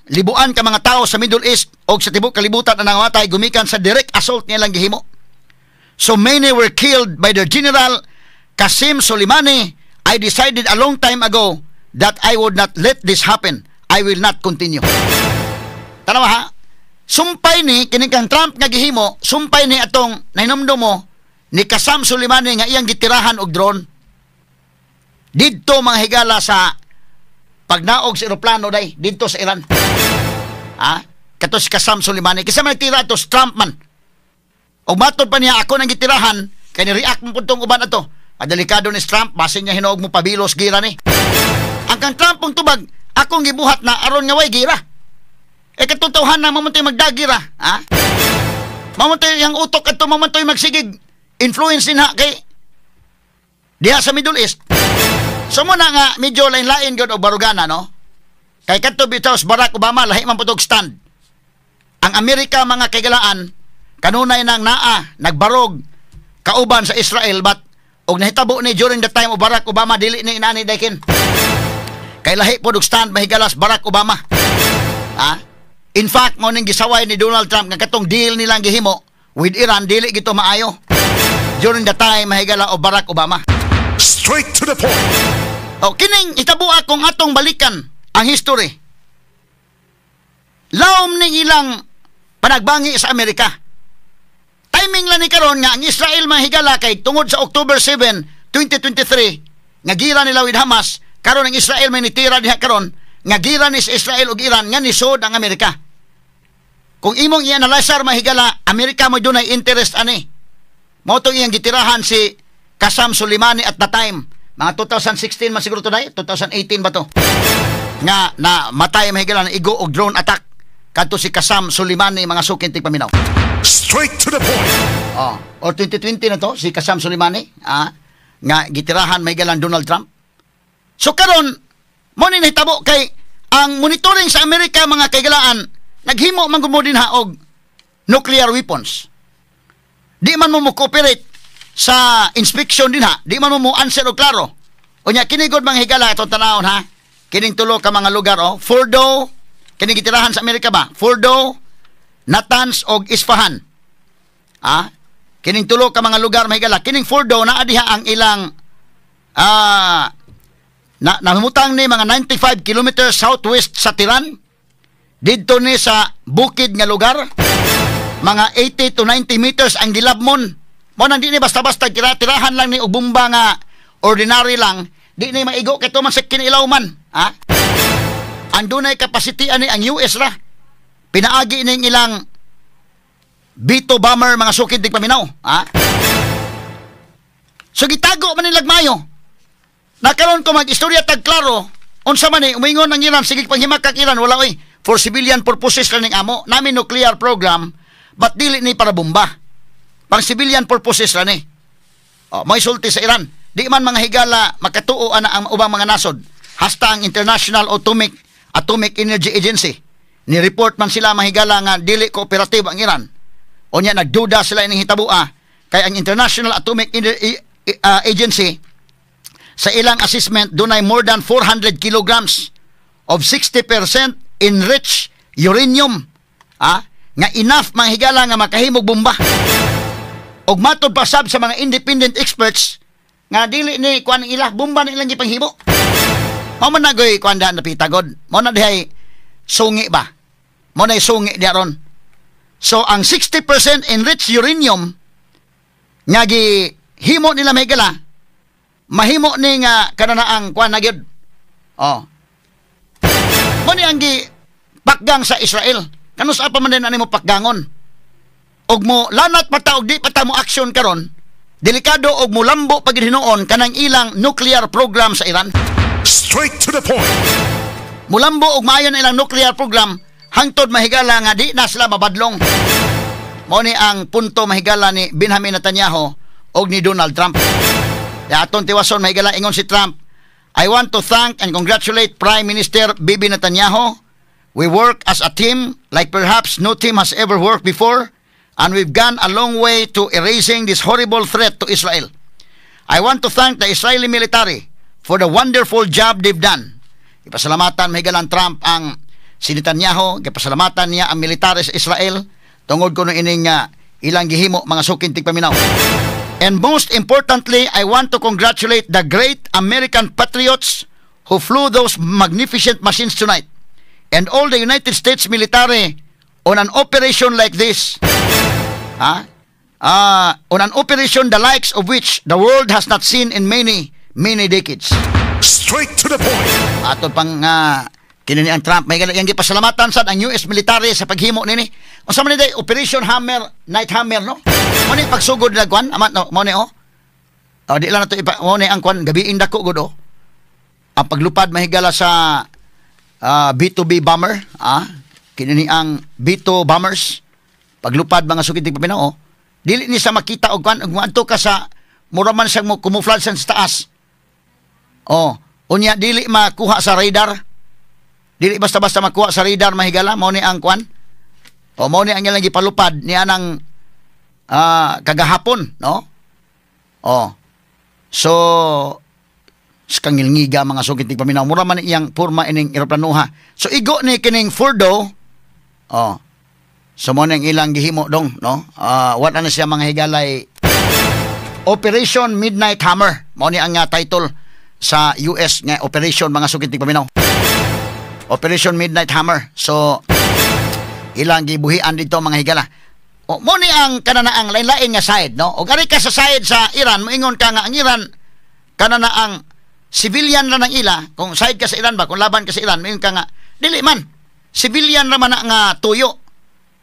libuan ka mga tao sa Middle East o sa tibok kalibutan na nangamatay gumikan sa direct assault nilang gihimo. So many were killed by their general Qasem Soleimani. I decided a long time ago that I would not let this happen. I will not continue. Tanawa ha. Sumpay ni kining kang Trump nga gihimo, sumpay ni atong nahinomdom mo ni Qasem Soleimani nga iyang gitirahan og drone. Didto, mga higala, sa pagnaog sa eroplano day didto sa Iran. Ha? Kato si Qasem Soleimani. Kinsa man nagtira ato? Si Trump man. Og matod pa niya, ako nang gitirahan kay ni react mo pud tong uban ato. Adelikado ni Trump, basin niya hinuog mo pabilos gira ni. Ang kang Trump pong tubag, akong gibuhat na aron nga way gira. Eh katong na mamuntoy magdagira, ha? Mamuntoy yang utok adto, mamuntoy magsigig influence din ha kay diha sa Middle East. So mo na nga medyo lain-lain gyud og barugana, no? Kay kadto bitaw si Barack Obama, lahi man pud og stand. Ang Amerika, mga kaigalaan, kanunay nang naa nagbarog kauban sa Israel, but og nahitabo ni during the time of Barack Obama, dili ni inani daykin. Kay lahi pod og stand, mahigalas, Barack Obama. Ha? In fact, mo ning gisaway ni Donald Trump nga katong deal nilang gihimo with Iran dili gito maayo. During the time, mahigala, of Barack Obama. Straight to the point. O kining hitabo akong atong balikan ang history. Laom ning ilang panagbangi sa Amerika. Timing lang ni karon nga ang Israel, mahigala, kay tungod sa October 7, 2023 nga gira nila with Hamas, karon ang Israel may nitira diha karon nga gira ni sa Israel ug Iran nga nisod ang Amerika. Kung imong i-analyzar, mahigala, Amerika mo dunay interest ani. Mao tong iyang gitirahan si Qasem Soleimani at the time. Mga 2016 man siguro to day, 2018 ba to? Nga na matay, mga higala, na igo og drone attack kadto si Qasem Soleimani, mga suking tigpaminaw. Straight to the point. Oh, or 2020 na to si Qasem Soleimani, nga gitirahan, mga higala, Donald Trump. So karon mo ni nahitabo kay ang monitoring sa Amerika, mga kaigalaan, naghimo man gud mo dinha og nuclear weapons. Di man mo mo cooperate sa inspection dinha, di man mo mo answer og klaro. Unya kini gud, mga higala, atong tanawon ha. Kining tulo ka mga lugar oh, Fordo, kini gitirahan sa Amerika ba? Fordo, Natanz og Isfahan. Kining tulo ka mga lugar, mga higala, kining Fordo naa diha ang ilang na nahimutang ni mga 95 kilometers southwest sa Tehran. Didto ni sa bukid nga lugar. Mga 80 to 90 meters ang gilabmon. Mo nang di ni basta-basta tira-tirahan lang ni og bomba nga ordinary lang, di ni maigo kay man sa kinilaw man, ha? Ang dunay capacity ani ang US ra. Pinaagi ning ilang B-2 bomber, mga sukid tigpaminaw, ha? So gitago man nilag mayo. Nakaroon ko mag-istorya tag klaro, unsa man ni umingon ang Iran, sige panghimak kag Iran, wala oy, for civilian purposes lang ning amo. Namin nuclear program, but dili ni para bomba. Pang civilian purposes lang ni. Oh, may sulti sa Iran. Di man, mga higala, makatuo ana ang ubang mga nasod. Hasta ang International Atomic Energy Agency. Ni report man sila, mga higala, nga dili cooperative ang Iran. Unya nagduda sila ining hitabua kay ang International Atomic Agency sa ilang assessment dunay more than 400 kilograms of 60% enriched uranium nga enough, mga higala, nga makahimog bomba. Og matod pa sab sa mga independent experts nga dili ni kuan ila bomba na ilang gipanghimo. Mao man nagoy kuan daan napita god. Mao na dihay sungi ba. Mao na sungi di aron. So ang 60% enriched uranium nga gihimo nila, mga higala, mahimo ni nga kananaang kuan na gyud. Oh. Mo ni ang gi pakgang sa Israel. Kanus pa man din ani mo pakgangon? Og mo lanat pa ta og di pa ta mo action karon, delikado og mulambo pag hinuon kanang ilang nuclear program sa Iran. Straight to the point. Mulambo og maayo na ilang nuclear program hangtod, mahigala, nga di na sila mabadlong. Mo ni ang punto, mahigala, ni Benjamin Netanyahu og ni Donald Trump. Ya aton tiwason, mahigala, ingon si Trump, "I want to thank and congratulate Prime Minister Bibi Netanyahu. We work as a team like perhaps no team has ever worked before, and we've gone a long way to erasing this horrible threat to Israel. I want to thank the Israeli military for the wonderful job they've done." Ipasalamatan, mahigala, Trump ang si Netanyahu, gipasalamatan niya ang military sa Israel tungod kuno ining ilang gihimo, mga suking tigpaminaw. "And most importantly, I want to congratulate the great American patriots who flew those magnificent machines tonight and all the United States military on an operation like this. Ha? On an operation the likes of which the world has not seen in many, many decades." Straight to the point. Ato pang kini ni ang Trump may yang gipasalamatan sad ang US military sa paghimo nini. Unsa man ni day Operation Hammer, Night Hammer, no? Mo ni pagsugod na kwan, ama no, mo ni oh. Oh, di lang nato ipa mo ni ang kwan gabiing dako gud oh. Ang paglupad, mahigala, sa B2B bomber, kini ni ang B2 bombers. Paglupad, mga sukid tigpaminaw oh. Dili ni sa makita og kwan og moadto ka sa mura man siyang mo camouflage sa taas. Oh, unya dili makuha sa radar. Dili basta-basta makuha sa radar, mahigala, mao ni ang kwan. O mao ni ang ilang gipalupad niya ng kagahapon, no? Oh. So sa kangilngiga, mga sukit paminaw, mura man iyang porma ining eroplanoha. So igo ni kining Fordo. Oh. So mo ang ilang gihimo dong, no? Wala na siya, mga higalay, Operation Midnight Hammer. Mao ni ang title sa US nga operation, mga sukit paminaw. Operation Midnight Hammer. So ilang gibuhian dito, mga higala. O mo ni ang kananaang lain-lain nga side, no? O gani ka sa side sa Iran, moingon ka nga ang Iran kananaang civilian ra ng ila, kung side ka sa Iran ba, kung laban ka sa Iran, moingon ka nga dili man civilian ra man na nga tuyo.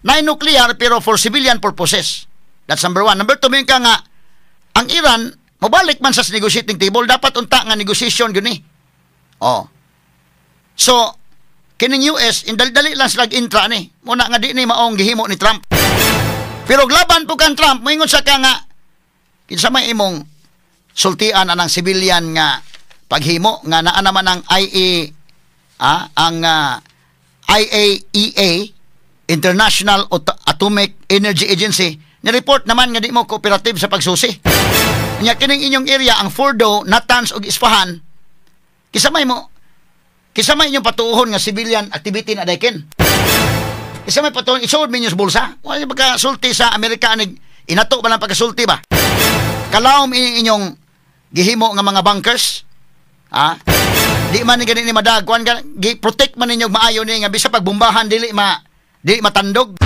Na nuclear pero for civilian purposes. That's number one. Number two, moingon ka nga ang Iran Mobalik man sa negotiating table, dapat unta nga negotiation gyud ni. Oh. So, kining US, indali-dali lang sila intra ni. Muna nga di ni maong gihimo ni Trump. Pero laban po kan Trump, moingon sa ka nga, kinsa may imong sultian anang civilian nga paghimo nga naa naman ang IE ang IAEA, International Atomic Energy Agency, ni-report naman nga di mo cooperative sa pagsusi. Nya kining inyong area ang Fordo, Natanz ug Isfahan, kinsa may inyong patuohon nga civilian activity na dayken? Kinsa may patuohon isuod ninyo sa bulsa? Wala pagkasulti sa Amerika anig inato ba lang pagkasulti ba? Kalawom ini inyong gihimo nga mga bunkers. Ha? Di man ni gani ni madag kuan ka gi-protect man ninyo maayo ni nga bisa pagbombahan dili matandog.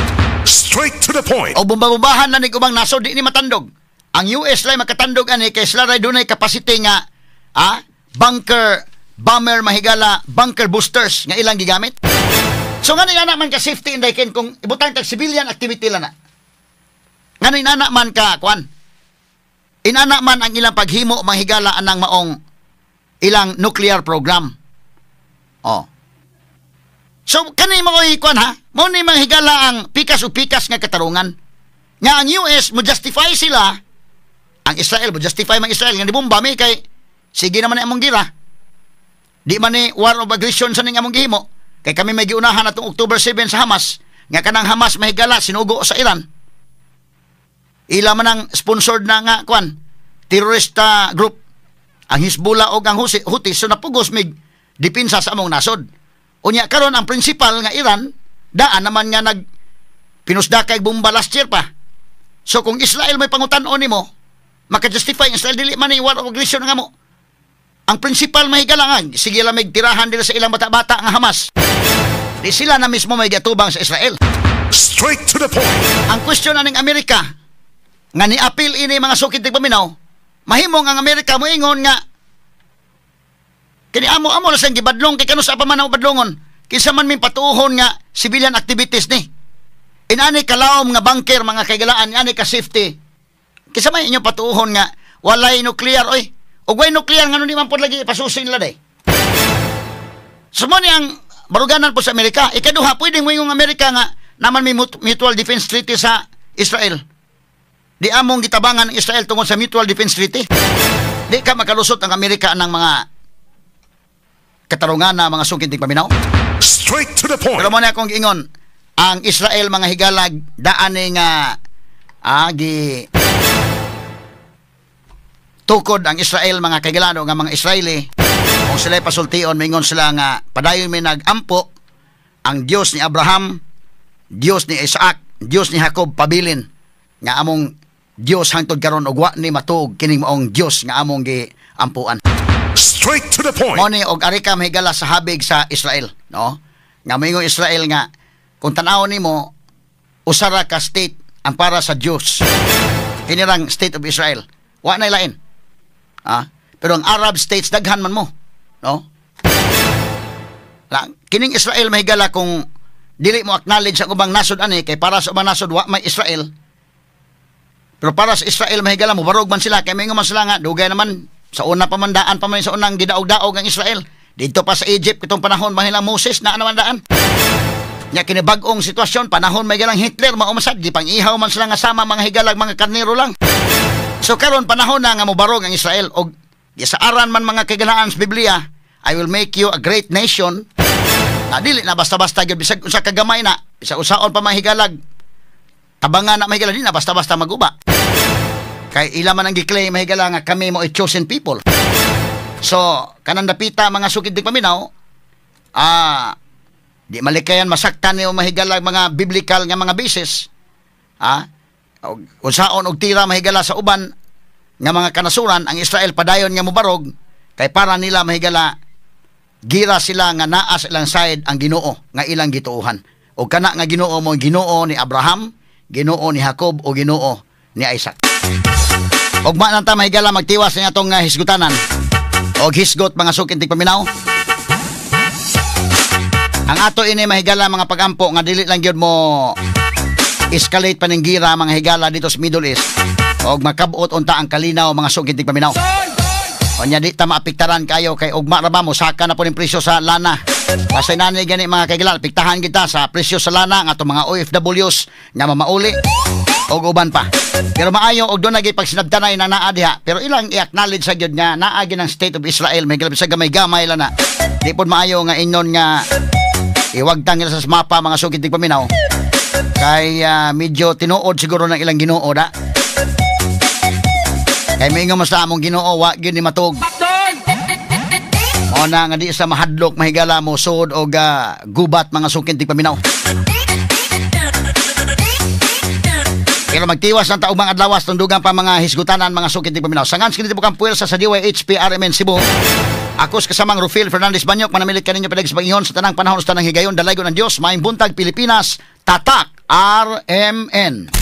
Straight to the point. O bomba-bombahan na ni ubang nasod, di ni matandog. Ang US lay makatandog ani kay sila ray dunay capacity nga bunker bomber mahigala, bunker boosters nga ilang gigamit. So nga ana man ka safety inday ken kung ibutang tag civilian activity lang na. Nga inana man ka kuan. Inana man ang ilang paghimo mahigala anang maong ilang nuclear program. Oh. So kani mo koy kuan ha, mo ni manghigala ang pikas o pikas nga katarungan. Nga ang US mo justify sila, ang Israel mo justify mang Israel nga nibomba mi kay sige naman ni among gira. Di man ni war of aggression sa ning among gihimo. Kay kami may giunahan atong October 7 sa Hamas, nga kanang Hamas mahigala sinugo sa Iran. Ila man ang sponsored na nga kuan terrorista group ang Hezbollah og ang Houthi, so napugos mig depensa sa among nasod. Unya karon ang principal nga Iran daan naman nga nag pinusda kay bomba last year pa. So kung Israel may pangutan-on nimo, maka-justify ang Israel, dili man ni war of aggression nga mo. Ang principal mahigala nga sige lang mig tirahan dila sa ilang bata-bata nga Hamas. Di sila na mismo may gatubang sa Israel. Straight to the point. Ang question aning Amerika nga ni-appeal ini mga sukid tigpaminaw, mahimong ang Amerika moingon nga kini amo-amo na siyang gibadlong kay kano sa pa man ang badlongon, kinsa man min patuohon nga civilian activities ni inani kalawom nga bunker mga kaigalaan, inani ka safety, kinsa may inyong patuohon nga walay nuclear oy? Ug way nuclear, ngano di man pod lagi ipasusi nila day? So mo ni ang baruganan po sa Amerika. Ikaduha, pwede mo yung Amerika nga naman may mutual defense treaty sa Israel. Di among gitabangan ang Israel tungod sa mutual defense treaty. Di ka makalusot ang Amerika ng mga katarungan na mga sungkin paminaw. Straight to the point. Pero mo na akong giingon, ang Israel mga higalag daan ni nga gi tukod ang Israel mga kaigalano nga mga Israeli kung sila pasultion mingon sila nga padayon may nagampo ang Dios ni Abraham, Dios ni Isaac, Dios ni Jacob pabilin nga among Dios hangtod karon ug wa ni matuog kining maong Dios nga among giampuan. Straight to the point. Mo ni og ari ka mahigala sa habig sa Israel, no? Nga moingon Israel nga kung tan-awon nimo usa ra ka state ang para sa Dios. Kinirang state of Israel. Wa na lain. Pero ang Arab states daghan man mo, no? La, kining Israel mahigala kung dili mo acknowledge ang ubang nasod ani kay para sa ubang nasod wa may Israel. Pero para sa Israel mahigala mo barog man sila kay moingon man sila nga dugay naman sa una pa man daan pa man sa unang gidaog-daog ang Israel. Dito pa sa Egypt kitong panahon mahilang Moses na naman daan. Nya kini bag-ong sitwasyon panahon may galang Hitler mao masad gipang-ihaw man sila nga sama mga higalag mga karnero lang. So karon panahon na nga mobarog ang Israel og gisaaran man mga kagalaan sa Biblia, "I will make you a great nation." Na dili na basta-basta gyud bisag usa ka gamay na, bisag usaon pa mahigalag. Tabangan na mahigalag di na basta-basta maguba. Kay ila man ang gi-claim mahigala nga kami mo chosen people. So, kanang dapita mga sukid di paminaw, di malikayan masaktan niyo mahigalag mga biblical nga mga basis. Og unsaon og tira mahigala sa uban nga mga kanasuran, ang Israel padayon nga mobarog kay para nila mahigala gira sila nga naa sa ilang side ang Ginoo nga ilang gituohan. O kana nga Ginoo mo Ginoo ni Abraham, Ginoo ni Jacob o Ginoo ni Isaac. Ugma nang ta mahigala magtiwas sa atong hisgutanan. Og hisgot mga sukin tigpaminaw. Ang ato ini mahigala mga pagampo nga dili lang gyud mo escalate paning gira mga higala dito sa Middle East. Og makabot unta ang kalinaw, mga suking tigpaminaw. Unya di ta maapektaran kayo kay ugma ra ba mosaka na po ning presyo sa lana. Pasay nani gani, mga kaigala, apektahan kita sa presyo sa lana ang atong mga OFWs nga mamauli og uban pa. Pero maayo og doon lagi pagsinabtanay na naa diha. Pero ilang i-acknowledge sa gyud nga naa gyud ang State of Israel, may sa gamay-gamay lang na. Di pod maayo nga ingon nga iwagtang nila sa mapa, mga suking tigpaminaw. Kay medyo tinuod siguro ng ilang Ginoo da. Kay moingon man sa among Ginoo, wa gyud ni matug. Mao na nga di sa mahadlok, mahigala, mo sud og gubat, mga suking tigpaminaw. Pero magtiwas ng taong mga adlawas, tundugan pa mga hisgutanan, mga suking tigpaminaw. Sangan kini kang puwersa sa DYHP RMN Cebu. Ako sa kasamang Rufil Fernandez Banyok, manamilit kaninyo padag sa pag-ihon sa tanang panahon sa tanang higayon, dalaygon ng Dios, maayong buntag, Pilipinas, Tatak RMN.